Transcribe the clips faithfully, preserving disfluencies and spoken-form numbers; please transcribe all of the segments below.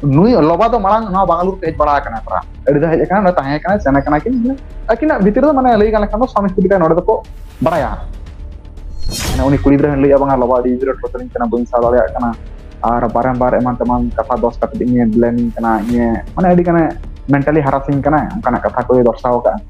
ᱱᱩᱭ ᱞᱚᱵᱟ ᱫᱚ ᱢᱟᱲᱟᱝ ᱱᱚᱣᱟ ᱵᱟᱝᱟᱞᱩᱨᱩ ᱛᱮ ᱦᱮᱡ ᱵᱟᱲᱟ ᱟᱠᱟᱱᱟ, ᱯᱨᱟᱭ ᱟᱹᱰᱤ ᱫᱷᱟᱣ ᱦᱮᱡ ᱟᱠᱟᱱᱟ, ᱱᱚᱰᱮ ᱛᱟᱦᱮᱸ ᱠᱟᱱᱟ, ᱥᱮᱱ ᱟᱠᱟᱱᱟ ᱠᱤᱱ, ᱟᱹᱠᱤᱱᱟᱜ ᱵᱷᱤᱛᱤᱨ ᱨᱮ ᱢᱟᱱᱮ ᱞᱟᱹᱭ ᱜᱟᱱ ᱞᱮᱠᱷᱟᱱ ᱫᱚ ᱥᱟᱢᱤᱥᱛᱨᱤ ᱛᱮ ᱱᱚᱰᱮ ᱫᱚᱠᱚ ᱵᱟᱲᱟᱭᱟ᱾ ᱢᱟᱱᱮ ᱩᱱᱤ ᱠᱩᱲᱤ ᱜᱤᱫᱽᱨᱟᱹ ᱦᱚᱸ ᱞᱟᱹᱭᱟ, "ᱵᱟᱝᱟ ᱞᱚᱵᱟ ᱟᱹᱰᱤ ᱡᱳᱨᱮ ᱴᱚᱨᱪᱟᱨᱤᱧ ᱠᱟᱱᱟ, ᱵᱟᱹᱧ ᱥᱟᱦᱟᱣ ᱫᱟᱲᱮᱭᱟᱜ ᱠᱟᱱᱟ, ᱟᱨ ᱵᱟᱨᱮᱢ ᱵᱟᱨ ᱮᱢᱟᱱ ᱛᱮᱢᱟᱱ ᱠᱟᱛᱷᱟ ᱫᱚᱥ ᱠᱟᱛᱮ ᱤᱧᱮ ᱵᱞᱮᱢᱤᱧ ᱠᱟᱱᱟ, ᱤᱧᱮ ᱢᱟᱱᱮ ᱟᱹᱰᱤ ᱜᱟᱱᱮ ᱢᱮᱱᱴᱟᱞᱤ ᱦᱟᱨᱟᱥᱤᱧ ᱠᱟᱱᱟ", ᱚᱱᱠᱟᱱᱟᱜ ᱠᱟᱛᱷᱟ ᱠᱚᱭ ᱫᱚᱨᱥᱟᱣ ᱟᱠᱟᱫᱼᱟ᱾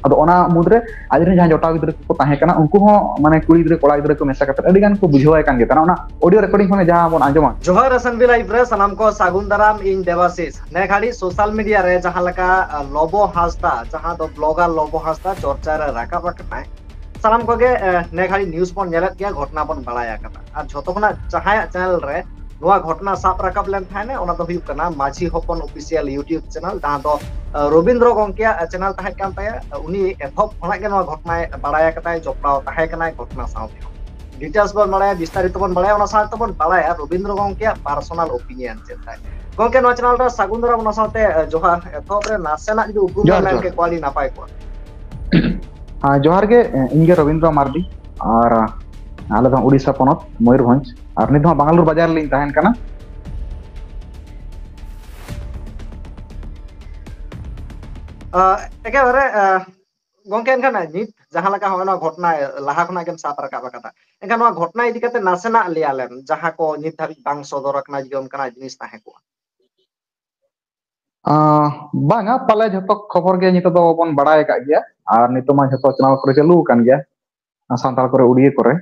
ᱟᱫᱚ ᱚᱱᱟ ᱢᱩᱫᱽᱨᱮ ᱟᱡᱨᱮᱱ ᱡᱟᱦᱟᱸᱭ ᱡᱚᱴᱟᱣ ᱜᱤᱫᱽᱨᱟᱹ ᱠᱚ ᱛᱟᱦᱮᱸ ᱠᱟᱱᱟ, ᱩᱱᱠᱩ ᱦᱚᱸ ᱢᱟᱱᱮ ᱠᱩᱲᱤ ᱜᱤᱫᱽᱨᱟᱹ ᱠᱚᱲᱟ ᱜᱤᱫᱽᱨᱟᱹ ᱠᱚ ᱢᱮᱥᱟ ᱠᱟᱛᱮ ᱟᱹᱰᱤ ᱜᱟᱱ ᱠᱚ ᱵᱩᱡᱷᱟᱹᱣᱟᱭ ᱠᱟᱱ ᱜᱮ ᱛᱟᱦᱮᱱᱟ᱾ ᱚᱱᱟ ᱚᱰᱤᱭᱳ ᱨᱮᱠᱚᱨᱰᱤᱝ ᱠᱷᱚᱱ ᱡᱟᱦᱟᱸ ᱵᱚᱱ ᱟᱸᱡᱚᱢᱟ᱾ ᱡᱚᱦᱟᱨ S N V Live ᱨᱮ ᱥᱟᱱᱟᱢ ᱠᱚ ᱥᱟᱹᱜᱩᱱ ᱫᱟᱨᱟᱢ, ᱤᱧ ᱫᱮᱵᱟᱥᱤᱥ᱾ ᱱᱮ ᱜᱷᱟᱹᱲᱤᱡ ᱥᱳᱥᱟᱞ ᱢᱤᱰᱤᱭᱟ ᱨᱮ ᱡᱟᱦᱟᱸ ᱞᱮᱠᱟ, ᱟ, ᱞᱚᱵᱚ ᱦᱟᱸᱥᱫᱟ, ᱡᱟᱦᱟᱸ ᱫᱚ ᱵᱞᱚᱜᱟᱨ ᱞᱚᱵᱚ ᱦᱟᱸᱥᱫᱟ ᱪᱚᱨᱪᱟ ᱨᱮ ᱨᱟᱠᱟᱵ ᱟᱠᱟᱱᱟᱭ, ᱥᱟᱱᱟᱢ ᱠᱚᱜᱮ, ᱮ, ᱱᱮ ᱜᱷᱟᱹᱲᱤᱡ ᱱᱤᱭᱩᱡᱽ ᱵᱚᱱ ᱧᱮᱞᱮᱫ ᱜᱮᱭᱟ, ᱜᱷᱚᱴᱚᱱᱟ ᱵᱚᱱ ᱵᱟᱲᱟᱭ ᱟᱠᱟᱫᱟ᱾ ᱟᱨ ᱡᱷᱚᱛᱚ ᱠᱷᱚᱱᱟᱜ ᱡᱟᱦᱟᱸᱭᱟᱜ ᱪᱮᱱᱮᱞ ᱨᱮ ᱱᱚᱣᱟ ᱜᱷᱚᱴᱚᱱᱟ ᱥᱟᱵ ᱨᱟᱠᱟᱵ ᱞᱮᱱ ᱛᱟᱦᱮᱸᱱᱟ, ᱚᱱᱟ ᱫᱚ ᱦᱩᱭᱩᱜ ᱠᱟᱱᱟ ᱢᱟᱹᱡᱷᱤ ᱦᱚᱯᱚᱱ ᱚᱯᱷᱤᱥᱤᱭᱟᱞ YouTube ᱪᱮᱱᱮᱞ, ᱡᱟᱦᱟᱸ ᱫᱚ, ᱮ, ᱨᱚᱵᱤᱱᱫᱨᱚ ᱜᱚᱝᱠᱮᱭᱟᱜ ᱪᱮᱱᱮᱞ ᱛᱟᱦᱮᱸ ᱠᱟᱱ ᱛᱟᱭᱟ᱾ ᱩᱱᱤ ᱮᱛᱚᱦᱚᱵ ᱠᱷᱚᱱᱟᱜ ᱜᱮ ᱱᱚᱣᱟ ᱜᱷᱚᱴᱚᱱᱟᱭ ᱵᱟᱲᱟᱭ ᱟᱠᱟᱫᱟᱭ, ᱡᱚᱯᱲᱟᱣ ᱛᱟᱦᱮᱸ ᱠᱟᱱᱟᱭ ᱜᱷᱚᱴᱚᱱᱟ ᱥᱟᱶᱛᱮ᱾ ᱰᱤᱴᱮᱞᱥ ᱵᱚᱱ ᱵᱟᱲᱟᱭᱟ, ᱵᱤᱥᱛᱟᱨᱤᱛ ᱵᱚᱱ ᱵᱟᱲᱟᱭᱟ, ᱚᱱᱟ ᱥᱟᱶᱛᱮ ᱵᱚᱱ ᱵᱟᱲᱟᱭᱟ ᱨᱚᱵᱤᱱᱫᱨᱚ ᱜᱚᱝᱠᱮᱭᱟᱜ ᱯᱟᱨᱥᱚᱱᱟᱞ ᱚᱯᱤᱱᱤᱭᱚᱱ ᱪᱮᱫ ᱛᱟᱭ᱾ ᱜᱚᱝᱠᱮ, ᱱᱚᱣᱟ ᱪᱮᱱᱮᱞ ᱨᱮ ᱥᱟᱹᱜᱩᱱ ᱫᱟᱨᱟᱢ, ᱚᱱᱟ ᱥᱟᱶᱛᱮ, ᱮ, ᱡᱚᱦᱟᱨ᱾ ᱮᱛᱚᱦᱚᱵ ᱨᱮ ᱱᱟᱥᱮᱱᱟᱜ ᱡᱩᱫᱤ ᱩᱯᱨᱩᱢ ᱡᱚᱦᱟᱨ, ᱢᱮᱱ ᱡᱚᱦᱟᱨ᱾ ᱠᱮ ᱠᱚᱣᱟ, ᱟᱹᱰᱤ ᱱᱟᱯᱟᱭ ᱠᱚᱜᱼᱟ᱾ ᱦᱮᱸ, ᱡᱚᱦᱟᱨ ᱜᱮ, ᱤᱧ ᱜᱮ ᱨᱚᱵᱤᱱᱫᱨᱚ ᱢᱟᱨᱰᱤ, ᱟᱨ ᱟᱞᱮ ᱫᱚ ᱩᱲᱤᱥᱥᱟ ᱯᱚᱱᱚᱛ, ᱢᱚᱭᱩᱨᱵᱷᱚᱸᱡᱽ, ᱟᱨ ᱱᱤᱛ ᱦᱚᱸ ᱵᱟᱝᱜᱟᱞᱩᱨᱩ ᱵᱟᱡᱟᱨ ᱨᱮᱞᱤᱧ ᱛᱟᱦᱮᱱ ᱠᱟᱱᱟ᱾ ᱟ, ᱮᱠᱮᱵᱟᱨᱮ, ᱟ, ᱜᱚᱝᱠᱮ, ᱮᱱᱠᱷᱟᱱ ᱱᱤᱛ ᱡᱟᱦᱟᱸ ᱞᱮᱠᱟ ᱦᱚᱸᱜᱼᱚᱭ ᱱᱚᱣᱟ ᱜᱷᱚᱴᱚᱱᱟ ᱞᱟᱦᱟ ᱠᱷᱚᱱᱟᱜ ᱜᱮᱢ ᱥᱟᱵ ᱨᱟᱠᱟᱵ ᱟᱠᱟᱫᱟ, ᱮᱱᱠᱷᱟᱱ ᱱᱚᱣᱟ ᱜᱷᱚᱴᱚᱱᱟ ᱤᱫᱤ ᱠᱟᱛᱮ ᱱᱟᱥᱮᱱᱟᱜ ᱞᱟᱹᱭ ᱟᱞᱮᱢ, ᱡᱟᱦᱟᱸ ᱠᱚ ᱱᱤᱛ ᱫᱷᱟᱹᱵᱤᱡ ᱵᱟᱝ ᱥᱚᱫᱚᱨ ᱟᱠᱟᱱᱟ, ᱡᱩᱫᱤ ᱚᱱᱠᱟᱱᱟᱜ ᱡᱤᱱᱤᱥ ᱛᱟᱦᱮᱸ ᱠᱚᱜᱼᱟ᱾ ᱟᱸ, ᱵᱟᱝᱟ, ᱯᱟᱞᱮ ᱡᱷᱚᱛᱚ ᱠᱷᱚᱵᱚᱨ ᱜᱮ ᱱᱤᱛᱚᱜ ᱫᱚ ᱵᱚᱱ ᱵᱟᱲᱟᱭ ᱟᱠᱟᱫ ᱜᱮᱭᱟ, ᱟᱨ ᱱᱤᱛᱚᱜ ᱢᱟ ᱡᱷᱚᱛᱚ ᱪᱮᱱᱮᱞ ᱠᱚᱨᱮ ᱪᱟᱹᱞᱩ ᱟᱠᱟᱱ ᱜᱮᱭᱟ, ᱥᱟᱱᱛᱟᱲ ᱠᱚᱨᱮ, ᱩᱲᱤᱭᱟᱹ ᱠᱚᱨᱮ᱾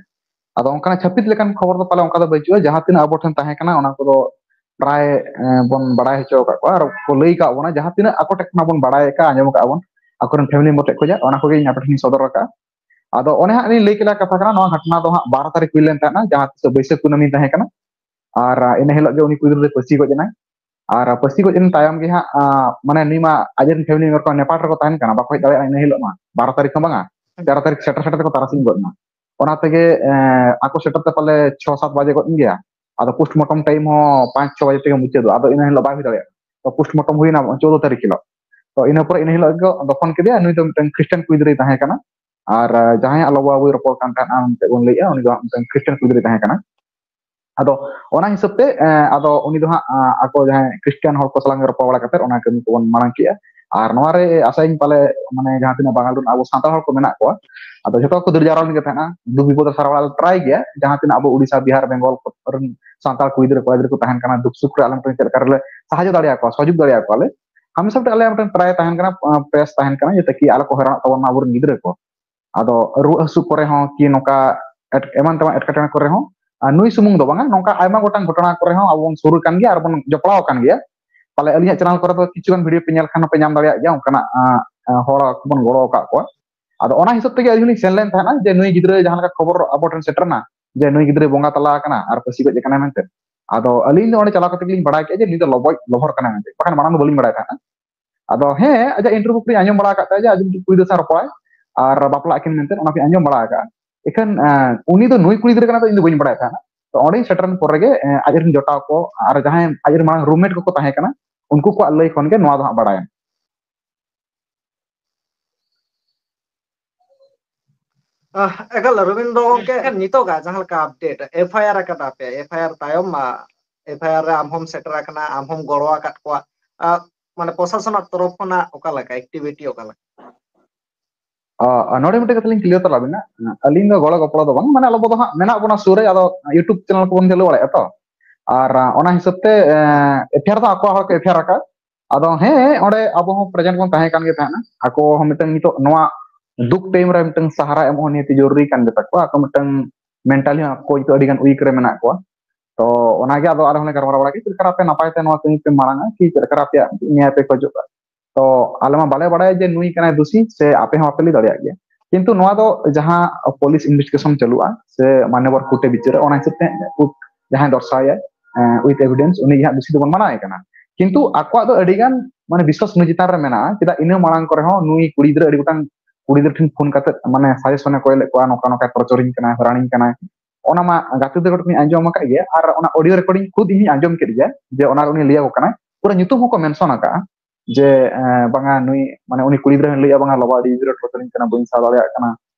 ᱟᱫᱚ ᱚᱱᱠᱟᱱᱟᱜ ᱪᱷᱟᱹᱯᱤᱛ ᱞᱮᱠᱟᱱ ᱠᱷᱚᱵᱚᱨ ᱫᱚ ᱯᱟᱞᱮ ᱚᱱᱠᱟ ᱫᱚ ᱵᱟᱹᱪᱩᱜᱼᱟ᱾ ᱡᱟᱦᱟᱸ ᱛᱤᱱᱟᱹᱜ ᱟᱵᱚ ᱴᱷᱮᱱ ᱛᱟᱦᱮᱸ ᱠᱟᱱᱟ, ᱚᱱᱟ ᱠᱚᱫᱚ ᱯᱨᱟᱭ, ᱮᱸ, ᱵᱚᱱ ᱵᱟᱲᱟᱭ ᱦᱚᱪᱚ ᱟᱠᱟᱫ ᱠᱚᱣᱟ ᱟᱨ ᱠᱚ ᱞᱟᱹᱭ ᱟᱠᱟᱫ ᱵᱚᱱᱟ, ᱡᱟᱦᱟᱸ ᱛᱤᱱᱟᱹᱜ ᱟᱠᱚ ᱴᱷᱮᱱ ᱠᱷᱚᱱᱟᱜ ᱵᱚᱱ ᱵᱟᱲᱟᱭ ᱟᱠᱟᱫᱼᱟ, ᱟᱸᱡᱚᱢ ᱟᱠᱟᱫᱼᱟ ᱵᱚᱱ, ᱟᱠᱚᱨᱮᱱ ᱯᱷᱮᱢᱤᱞᱤ ᱢᱮᱢᱵᱟᱨ ᱴᱷᱮᱱ ᱠᱷᱚᱱᱟᱜ, ᱚᱱᱟ ᱠᱚᱜᱮ ᱤᱧ ᱟᱯᱮ ᱴᱷᱮᱱᱤᱧ ᱥᱚᱫᱚᱨ ᱟᱠᱟᱫᱼᱟ᱾ ᱟᱫᱚ ᱚᱱᱮ ᱦᱟᱸᱜ ᱞᱤᱧ ᱞᱟᱹᱭ ᱠᱮᱫᱟ ᱠᱟᱛᱷᱟ ᱠᱟᱱᱟ, ᱱᱚᱣᱟ ᱜᱷᱚᱴᱚᱱᱟ ᱫᱚ ᱦᱟᱸᱜ ᱵᱟᱨᱚ ᱛᱟᱹᱨᱤᱠᱷ ᱦᱩᱭ ᱞᱮᱱ ᱛᱟᱦᱮᱸᱫᱼᱟ, ᱡᱟᱦᱟᱸ ᱛᱤᱥ ᱵᱟᱹᱭᱥᱟᱹᱠᱷ ᱠᱩᱱᱟᱹᱢᱤ ᱛᱟᱦᱮᱸ ᱠᱟᱱᱟ᱾ ᱟᱨ, ᱟ, ᱤᱱᱟᱹ ᱦᱤᱞᱳᱜ ᱜᱮ ᱩᱱᱤ ᱠᱩᱲᱤ ᱜᱤᱫᱽᱨᱟᱹ ᱫᱚ ᱯᱷᱟᱹᱥᱤ ᱜᱚᱡ ᱮᱱᱟᱭ᱾ ᱟᱨ ᱯᱷᱟᱹᱥᱤ ᱜᱚᱡ ᱮᱱ ᱛᱟᱭᱚᱢ ᱜᱮ ᱦᱟᱸᱜ, ᱟ, ᱢᱟᱱᱮ ᱱᱩᱭ ᱢᱟ ᱟᱡᱨᱮᱱ ᱯᱷᱮᱢᱤᱞᱤ ᱢᱮᱢᱵᱟᱨ ᱠᱚ ᱱᱮᱯᱟᱞ ᱨᱮᱠᱚ ᱛᱟᱦᱮᱱ ᱠᱟᱱᱟ, ᱵᱟᱠᱚ ᱦᱮᱡ ᱫᱟᱲᱮᱭᱟᱜᱼᱟ ᱤᱱᱟᱹ ᱦᱤᱞᱳᱜ ᱢᱟ, ᱵᱟᱨᱚ ᱛᱟᱹᱨᱤᱠᱷ ᱦᱚᱸ ᱵᱟᱝᱟ, ᱛᱮᱨᱚ ᱛᱟᱹᱨᱤᱠᱷ ᱥᱮᱴᱮᱨ ᱥᱮᱴᱮᱨ ᱛᱮᱠᱚ ᱛᱟᱨᱟᱥᱤᱧ ᱜᱚᱫ ᱮᱱᱟ᱾ ᱚᱱᱟ ᱛᱮᱜᱮ, ᱮ, ᱟᱠᱚ ᱥᱮᱴᱮᱨ ᱛᱮ ᱯᱟᱞᱮ ᱪᱷᱚ ᱥᱟᱛ ᱵᱟᱡᱮ ᱜᱚᱫ ᱮᱱ ᱜᱮᱭᱟ᱾ ᱟᱫᱚ ᱯᱳᱥᱴᱢᱚᱨᱴᱚᱢ ᱴᱟᱭᱤᱢ ᱦᱚᱸ ᱯᱟᱸᱪ ᱪᱷᱚ ᱵᱟᱡᱮ ᱛᱮᱜᱮ ᱢᱩᱪᱟᱹᱫᱚᱜᱼᱟ, ᱟᱫᱚ ᱤᱱᱟᱹ ᱦᱤᱞᱳᱜ ᱵᱟᱭ ᱦᱩᱭ ᱫᱟᱲᱮᱭᱟᱜᱼᱟ᱾ ᱛᱚ ᱯᱳᱥᱴᱢᱚᱨᱴᱚᱢ ᱦᱩᱭᱱᱟ ᱪᱳᱫᱽᱫᱚ ᱛᱟᱹᱨᱤᱠᱷ ᱦᱤᱞᱳᱜ᱾ ᱛᱚ ᱤᱱᱟᱹ ᱯᱚᱨᱮ ᱤᱱᱟᱹ ᱦᱤᱞᱳᱜ ᱜᱮ ᱫᱚᱯᱷᱚᱱ ᱠᱮᱫᱮᱭᱟ᱾ ᱱᱩᱭ ᱫᱚ ᱢᱤᱫᱴᱟᱝ ᱠᱷᱨᱤᱥᱴᱟᱱ ᱠᱩᱲᱤ ᱜᱤᱫᱽᱨᱟᱹᱭ ᱛᱟᱦᱮᱸ ᱠᱟᱱᱟ᱾ ᱟᱨ, ᱟ, ᱡᱟᱦᱟᱸᱭᱟᱜ ᱞᱚᱵᱚ ᱵᱟᱵᱩᱭ ᱨᱚᱯᱚᱲ ᱠᱟᱱ ᱛᱟᱦᱮᱸᱫ, ᱟᱢ ᱪᱮᱫ ᱵᱚᱱ ᱞᱟᱹᱭᱮᱫᱼᱟ, ᱩᱱᱤ ᱫᱚ ᱦᱟᱸᱜ ᱢᱤᱫᱴᱟᱝ ᱠᱷᱨᱤᱥᱴᱟᱱ ᱠᱩᱲᱤ ᱜᱤᱫᱽᱨᱟᱹᱭ ᱛᱟᱦᱮᱸ ᱠᱟᱱᱟ᱾ ᱟᱫᱚ ᱚᱱᱟ ᱦᱤᱥᱟᱹᱵ ᱛᱮ ᱟᱫᱚ ᱩᱱᱤ ᱫᱚ ᱦᱟᱸᱜ ᱟᱠᱚ ᱡᱟᱦᱟᱸᱭ ᱠᱷᱨᱤᱥᱴᱟᱱ ᱦᱚᱲ ᱠᱚ ᱥᱟᱞᱟᱜ ᱨᱚᱯᱚᱲ ᱵᱟᱲᱟ ᱠᱟᱛᱮ ᱚᱱᱟ ᱠᱟᱹᱢᱤ ᱠᱚᱵᱚᱱ ᱢᱟᱲᱟᱝ ᱠᱮᱜᱼᱟ᱾ ᱟᱨ ᱱᱚᱣᱟ ᱨᱮ ᱟᱥᱟᱭᱟᱹᱧ ᱯᱟᱞᱮ ᱢᱟᱱᱮ ᱡᱟᱦᱟᱸ ᱛᱤᱱᱟᱹᱜ ᱵᱟᱝᱜᱟᱞ ᱨᱮᱱ ᱟᱵᱚ ᱥᱟᱱᱛᱟᱲ ᱦᱚᱲ ᱠᱚ ᱢᱮᱱᱟᱜ ᱠᱚᱣᱟ, ᱟᱫᱚ ᱡᱷᱚᱛᱚ ᱠᱚ ᱫᱟᱹᱲ ᱡᱟᱣᱨᱟ ᱞᱮᱱ ᱜᱮ ᱛᱟᱦᱮᱸᱱᱟ᱾ ᱫᱩᱠ ᱵᱤᱯᱚᱫ ᱨᱮ ᱥᱟᱨᱟᱣ ᱵᱟᱲᱟ ᱞᱮ ᱴᱨᱟᱭ ᱜᱮᱭᱟ, ᱡᱟᱦᱟᱸ ᱛᱤᱱᱟᱹᱜ ᱟᱵᱚ ᱩᱲᱤᱥᱥᱟ, ᱵᱤᱦᱟᱨ, ᱵᱮᱝᱜᱚᱞ ᱨᱮᱱ ᱥᱟᱱᱛᱟᱲ ᱠᱩᱲᱤ ᱜᱤᱫᱽᱨᱟᱹ ᱠᱚᱲᱟ ᱜᱤᱫᱽᱨᱟᱹ ᱠᱚ ᱛᱟᱦᱮᱱ ᱠᱟᱱᱟ, ᱫᱩᱠ ᱥᱩᱠ ᱨᱮ ᱟᱞᱮ ᱢᱤᱫᱴᱮᱱ ᱪᱮᱫ ᱞᱮᱠᱟ ᱨᱮᱞᱮ ᱥᱟᱦᱟᱡᱽᱡᱚ ᱫᱟᱲᱮᱭᱟᱠᱚᱣᱟ ᱞᱮ᱾ ᱦᱟᱢᱮᱥᱟ ᱢᱤᱫᱴᱮᱱ ᱟᱞᱮᱭᱟᱜ ᱢᱤᱫᱴᱮᱱ ᱴᱨᱟᱭ ᱛᱟᱦᱮᱱ ᱠᱟᱱᱟ, ᱯᱨᱮᱥ ᱛᱟᱦᱮᱱ ᱠᱟᱱᱟ, ᱡᱟᱛᱮ ᱠᱤ ᱟᱞᱚ ᱠᱚ ᱦᱚᱭᱨᱟᱱᱚᱜ ᱛᱟᱵᱚᱱ ᱢᱟ ᱟᱵᱚᱨᱮᱱ ᱜᱤᱫᱽᱨᱟᱹ ᱠᱚ᱾ ᱟᱫᱚ ᱨᱩᱣᱟᱹ ᱦᱟᱹᱥᱩ ᱠᱚᱨᱮ ᱦᱚᱸ ᱠᱤ ᱱᱚᱝᱠᱟ ᱮᱴ-, ᱮᱢᱟᱱ ᱛᱮᱢᱟᱱ ᱮᱴᱠᱮᱴᱚᱬᱮ ᱠᱚᱨᱮ ᱦᱚᱸ, ᱟᱨ ᱱᱩᱭ ᱥᱩᱢᱩᱝ ᱫᱚ ᱵᱟᱝᱟ, ᱱᱚᱝᱠᱟ ᱟᱭᱢᱟ ᱜᱚᱴᱟᱝ ᱜᱷᱚᱴᱚᱱᱟ ᱠᱚᱨᱮ ᱦᱚᱸ ᱟᱵᱚ ᱵᱚᱱ ᱥᱩᱨ ᱟᱠᱟᱱ ᱜᱮᱭᱟ ᱟᱨ ᱵᱚᱱ ᱡᱚᱯᱲᱟᱣ ᱟᱠᱟᱱ ᱜᱮᱭᱟ᱾ ᱯᱟᱞᱮ ᱟᱹᱞᱤᱧᱟᱜ ᱪᱮᱱᱮᱞ ᱠᱚᱨᱮ ᱫᱚ ᱠᱤᱪᱷᱩ ᱜᱟᱱ ᱵᱷᱤᱰᱤᱭᱳ ᱯᱮ ᱧᱮᱞ ᱠᱷᱟᱱ ᱯᱮ ᱧᱟᱢ ᱫᱟᱲᱮᱭᱟᱜ ᱜᱮᱭᱟ, ᱚᱱᱠᱟᱱᱟᱜ ᱟᱸ, ᱟᱸ, ᱦᱚᱲ ᱠᱚᱵᱚᱱ ᱜᱚᱲᱚ ᱟᱠᱟᱫ ᱠᱚᱣᱟ᱾ ᱟᱫᱚ ᱚᱱᱟ ᱦᱤᱥᱟᱹᱵ ᱛᱮᱜᱮ ᱟᱹᱞᱤᱧ ᱞᱤᱧ ᱥᱮᱱ ᱞᱮᱱ ᱛᱟᱦᱮᱸᱱᱟ ᱡᱮ ᱱᱩᱭ ᱜᱤᱫᱽᱨᱟᱹ ᱡᱟᱦᱟᱸ ᱞᱮᱠᱟ ᱠᱷᱚᱵᱚᱨ ᱟᱵᱚ ᱴᱷᱮᱱ ᱥᱮᱴᱮᱨ ᱮᱱᱟ ᱡᱮ ᱱᱩᱭ ᱜᱤᱫᱽᱨᱟᱹᱭ ᱵᱚᱸᱜᱟ ᱛᱟᱞᱟ ᱟᱠᱟᱱᱟ ᱟᱨ ᱯᱟᱹᱥᱤ ᱜᱚᱡ ᱟᱠᱟᱱᱟᱭ ᱢᱮᱱᱛᱮ᱾ ᱟᱫᱚ ᱟᱹᱞᱤᱧ ᱫᱚ ᱚᱸᱰᱮ ᱪᱟᱞᱟᱣ ᱠᱟᱛᱮ ᱜᱮᱞᱤᱧ ᱵᱟᱲᱟᱭ ᱠᱮᱫᱟ ᱡᱮ ᱱᱩᱭ ᱫᱚ ᱞᱚᱵᱚᱭ ᱞᱚᱵᱷᱚᱨ ᱠᱟᱱᱟᱭ ᱢᱮᱱᱛᱮ, ᱵᱟᱠᱷᱟᱱ ᱢᱟᱲᱟᱝ ᱫᱚ ᱵᱟᱹᱞᱤᱧ ᱵᱟᱲᱟᱭ ᱛᱟᱦᱮᱸᱱᱟ᱾ ᱟᱫᱚ ᱦᱮᱸ, ᱟᱡᱟᱜ ᱤᱱᱴᱟᱨᱵᱷᱤᱭᱩ ᱠᱚᱨᱮ ᱟᱸᱡᱚᱢ ᱵᱟᱲᱟ ᱟᱠᱟᱫ ᱛᱟᱭᱟ ᱡᱮ ᱟᱡ ᱢᱤᱫᱴᱤᱡ ᱠᱩᱲᱤ ᱜᱤᱫᱽᱨᱟᱹ ᱥᱟᱶ ᱨᱚᱯᱚᱲᱟᱭ ᱟᱨ ᱵᱟᱯᱞᱟᱜ ᱟᱹᱠᱤᱱ ᱢᱮᱱᱛᱮ, ᱚᱱᱟ ᱠᱚᱧ ᱟᱸᱡᱚᱢ ᱵᱟᱲᱟ ᱟᱠᱟᱫᱼᱟ᱾ ᱮᱠᱷᱟᱱ, ᱮᱸ, ᱩᱱᱤ ᱫᱚ ᱱᱩᱭ ᱠᱩᱲᱤ ᱜᱤᱫᱽᱨᱟᱹ ᱠᱟᱱᱟ ᱫᱚ ᱤᱧ ᱫᱚ ᱵᱟᱹᱧ ᱵᱟᱲᱟᱭ ᱛᱟᱦᱮᱸᱱᱟ᱾ ᱛᱚ ᱚᱸᱰᱮᱧ ᱥᱮᱴᱮᱨᱮᱱ ᱯᱚᱨᱮ ᱜᱮ, ᱮᱸ, ᱟᱡ ᱨᱮᱱ ᱡᱚᱴᱟᱣ ᱠᱚ ᱟᱨ ᱡᱟᱦᱟᱸᱭ ᱟᱡ ᱨᱮᱱ ᱢᱟᱲᱟᱝ ᱨᱩᱢᱢᱮᱴ ᱠᱚᱠᱚ ᱛᱟᱦᱮᱸ ᱠᱟᱱᱟ, ᱩᱱᱠᱩ ᱠᱚᱣᱟᱜ ᱞᱟᱹᱭ ᱠᱷᱚᱱ ᱜᱮ ᱱᱚᱣᱟ ᱫᱚ ᱦᱟᱸᱜ ᱵᱟᱲᱟᱭᱮᱱᱟ᱾ ᱟᱦ, ᱮᱠᱟᱞ, ᱨᱚᱵᱤᱱᱫᱨᱚ ᱜᱚᱢᱠᱮ, ᱱᱤᱛᱚᱜᱟᱜ ᱡᱟᱦᱟᱸ ᱞᱮᱠᱟ ᱟᱯᱰᱮᱴ, ᱮᱯᱷ ᱟᱭ ᱟᱨ ᱟᱠᱟᱫᱟ ᱯᱮ, ᱮᱯᱷ ᱟᱭ ᱟᱨ ᱛᱟᱭᱚᱢ ᱢᱟ, ᱮᱯᱷ ᱟᱭ ᱟᱨ ᱨᱮ ᱟᱢ ᱦᱚᱸᱢ ᱥᱮᱴᱮᱨ ᱟᱠᱟᱱᱟ, ᱟᱢ ᱦᱚᱸᱢ ᱜᱚᱲᱚ ᱟᱠᱟᱫ ᱠᱚᱣᱟ, ᱟ, ᱢᱟᱱᱮ ᱯᱨᱚᱥᱟᱥᱚᱱᱟᱜ ᱛᱚᱨᱚᱯ ᱠᱷᱚᱱᱟᱜ ᱚᱠᱟ ᱞᱮᱠᱟ, ᱮᱠᱴᱤᱵᱷᱤᱴᱤ ᱚᱠᱟ ᱞᱮᱠᱟ? ᱟ, ᱱᱚᱰᱮ ᱢᱤᱫᱴᱮᱡ ᱠᱟᱛᱷᱟ ᱞᱤᱧ ᱠᱞᱤᱭᱟᱨ ᱛᱟᱞᱟ ᱵᱮᱱᱟ᱾ ᱟᱹᱞᱤᱧ ᱫᱚ ᱜᱚᱲᱚ ᱜᱚᱯᱚᱲᱚ ᱫᱚ ᱵᱟᱝ, ᱢᱟᱱᱮ ᱟᱞᱚ ᱵᱚ ᱫᱚ ᱦᱟᱸᱜ ᱢᱮᱱᱟᱜ ᱵᱚᱱᱟ ᱥᱩᱨ ᱨᱮ, ᱟᱫᱚ YouTube ᱪᱮᱱᱮᱞ ᱠᱚᱵᱚᱱ ᱪᱟᱹᱞᱩ ᱵᱟᱲᱟᱭᱟ ᱛᱚ, ᱟᱨ, ᱟ, ᱚᱱᱟ ᱦᱤᱥᱟᱹᱵ ᱛᱮ, ᱮ, ᱮᱯᱷ ᱟᱭ ᱟᱨ ᱫᱚ ᱟᱠᱚᱣᱟᱜ ᱦᱚᱲ ᱠᱚ ᱮᱯᱷ ᱟᱭ ᱟᱨ ᱟᱠᱟᱫ᱾ ᱟᱫᱚ ᱦᱮᱸ, ᱚᱸᱰᱮ ᱟᱵᱚ ᱦᱚᱸ ᱯᱨᱮᱡᱮᱱᱴ ᱵᱚᱱ ᱛᱟᱦᱮᱸ ᱠᱟᱱ ᱜᱮ ᱛᱟᱦᱮᱸᱱᱟ᱾ ᱟᱠᱚ ᱦᱚᱸ ᱢᱤᱫᱴᱟᱝ ᱱᱤᱛᱚᱜ ᱱᱚᱣᱟ ᱫᱩᱠ ᱴᱟᱭᱤᱢ ᱨᱮ ᱢᱤᱫᱴᱟᱝ ᱥᱟᱦᱟᱨᱟ ᱮᱢᱚᱜ ᱦᱚᱸ ᱱᱤᱦᱟᱹᱛᱤ ᱡᱚᱨᱩᱨᱤ ᱠᱟᱱ ᱜᱮ ᱛᱟᱠᱚᱣᱟ᱾ ᱟᱠᱚ ᱢᱤᱫᱴᱟᱝ ᱢᱮᱱᱴᱟᱞᱤ ᱦᱚᱸ ᱟᱠᱚ ᱱᱤᱛᱚᱜ ᱟᱹᱰᱤ ᱜᱟᱱ ᱩᱭᱤᱠ ᱨᱮ ᱢᱮᱱᱟᱜ ᱠᱚᱣᱟ᱾ ᱛᱚ ᱚᱱᱟᱜᱮ ᱟᱫᱚ ᱟᱞᱮ ᱦᱚᱸᱞᱮ ᱜᱟᱞᱢᱟᱨᱟᱣ ᱵᱟᱲᱟ ᱠᱮᱫᱟ, ᱪᱮᱫ ᱞᱮᱠᱟ ᱟᱯᱮ ᱱᱟᱯᱟᱭ ᱛᱮ ᱱᱚᱣᱟ ᱠᱟᱹᱢᱤ ᱯᱮ ᱢᱟᱲᱟᱝᱟ, ᱠᱤ ᱪᱮᱫ ᱞᱮᱠᱟ ᱟᱯᱮᱭᱟᱜ ᱱᱤᱭᱟᱹ ᱯᱮ ᱠᱷᱚᱡᱚᱜ ᱠᱟᱱᱟ᱾ ᱛᱚ ᱟᱞᱮ ᱢᱟ ᱵᱟᱞᱮ ᱵᱟᱲᱟᱭᱟ ᱡᱮ ᱱᱩᱭ ᱠᱟᱱᱟᱭ ᱫᱩᱥᱤ, ᱥᱮ ᱟᱯᱮ ᱦᱚᱸ ᱵᱟᱯᱮ ᱞᱟᱹᱭ ᱫᱟᱲᱮᱭᱟᱜ ᱜᱮᱭᱟ᱾ ᱠᱤᱱᱛᱩ ᱱᱚᱣᱟ ᱫᱚ ᱡᱟᱦᱟᱸ ᱯᱩᱞᱤᱥ ᱤᱱᱵᱷᱮᱥᱴᱤᱜᱮᱥᱚᱱ ᱪᱟᱹᱞᱩᱜᱼᱟ, ᱥᱮ ᱢᱟᱱᱭᱚᱵᱚᱨ ᱠᱳᱨᱴ ᱮ ᱵᱤᱪᱟᱹᱨᱟ, ᱚᱱᱟ ᱦᱤᱥᱟᱹᱵ ᱛᱮ ᱡᱟᱦᱟᱸᱭ ᱫᱚᱨᱥᱟᱣᱟᱭ, ᱮᱸ, with evidence, ᱩᱱᱤ ᱜᱮ ᱦᱟᱸᱜ ᱫᱩᱥᱤ ᱫᱚᱵᱚᱱ ᱢᱟᱱᱟᱣᱮ ᱠᱟᱱᱟ᱾ ᱠᱤᱱᱛᱩ ᱟᱠᱚᱣᱟᱜ ᱫᱚ ᱟᱹᱰᱤ ᱜᱟᱱ, ᱢᱟᱱᱮ, ᱵᱤᱥᱣᱟᱥ ᱱᱩᱭ ᱪᱮᱛᱟᱱ ᱨᱮ ᱢᱮᱱᱟᱜᱼᱟ᱾ ᱪᱮᱫᱟᱜ ᱤᱱᱟᱹ ᱢᱟᱲᱟᱝ ᱠᱚᱨᱮ ᱦᱚᱸ ᱱᱩᱭ ᱠᱩᱲᱤ ᱜᱤᱫᱽᱨᱟᱹ ᱟᱹᱰᱤ ᱜᱚᱴᱟᱝ ᱠᱩᱲᱤ ᱜᱤᱫᱽᱨᱟᱹ ᱴᱷᱮᱱ ᱯᱷᱳᱱ ᱠᱟᱛᱮ, ᱢᱟᱱᱮ, ᱥᱟᱡᱮᱥᱚᱱᱮ ᱠᱚᱭ ᱞᱮᱫ ᱠᱚᱣᱟ, ᱱᱚᱝᱠᱟ ᱱᱚᱝᱠᱟ ᱴᱚᱨᱪᱟᱨᱤᱧ ᱠᱟᱱᱟ, ᱦᱚᱭᱨᱟᱱᱤᱧ ᱠᱟᱱᱟ᱾ ᱚᱱᱟ ᱢᱟ ᱜᱟᱛᱮ ᱛᱟᱠᱚ ᱴᱷᱮᱱ ᱤᱧ ᱟᱸᱡᱚᱢ ᱟᱠᱟᱫ ᱜᱮᱭᱟ, ᱟᱨ ᱚᱱᱟ ᱚᱰᱤᱭᱳ ᱨᱮᱠᱚᱨᱰᱤᱝ ᱠᱷᱩᱫ ᱤᱧ ᱟᱸᱡᱚᱢ ᱠᱮᱫ ᱜᱮᱭᱟ, ᱡᱮ ᱚᱱᱟ ᱨᱮ ᱩᱱᱤ ᱞᱟᱹᱭ ᱟᱠᱚ ᱠᱟᱱᱟᱭ, ᱯᱩᱨᱟᱹ ᱧᱩᱛᱩᱢ ᱦᱚᱸᱠᱚ ᱢᱮᱱᱥᱚᱱ ᱟᱠᱟᱫᱼᱟ, ᱡᱮ, ᱮᱸ, ᱵᱟᱝᱟ ᱱᱩᱭ, ᱢᱟᱱᱮ, ᱩᱱᱤ ᱠᱩᱲᱤ ᱜᱤᱫᱽᱨᱟᱹ ᱦᱚᱸᱭ ᱞᱟᱹᱭᱮᱫᱼᱟ, "ᱵᱟᱝᱟ ᱵᱟᱵᱟ ᱟᱹᱰᱤ ᱡᱳᱨᱮ ᱴᱚᱨᱪᱟᱨᱤᱧ ᱠᱟᱱᱟ, ᱵᱟᱹᱧ ᱥᱟᱦᱟᱣ ᱫᱟᱲᱮᱭᱟᱜ ᱠᱟᱱᱟ,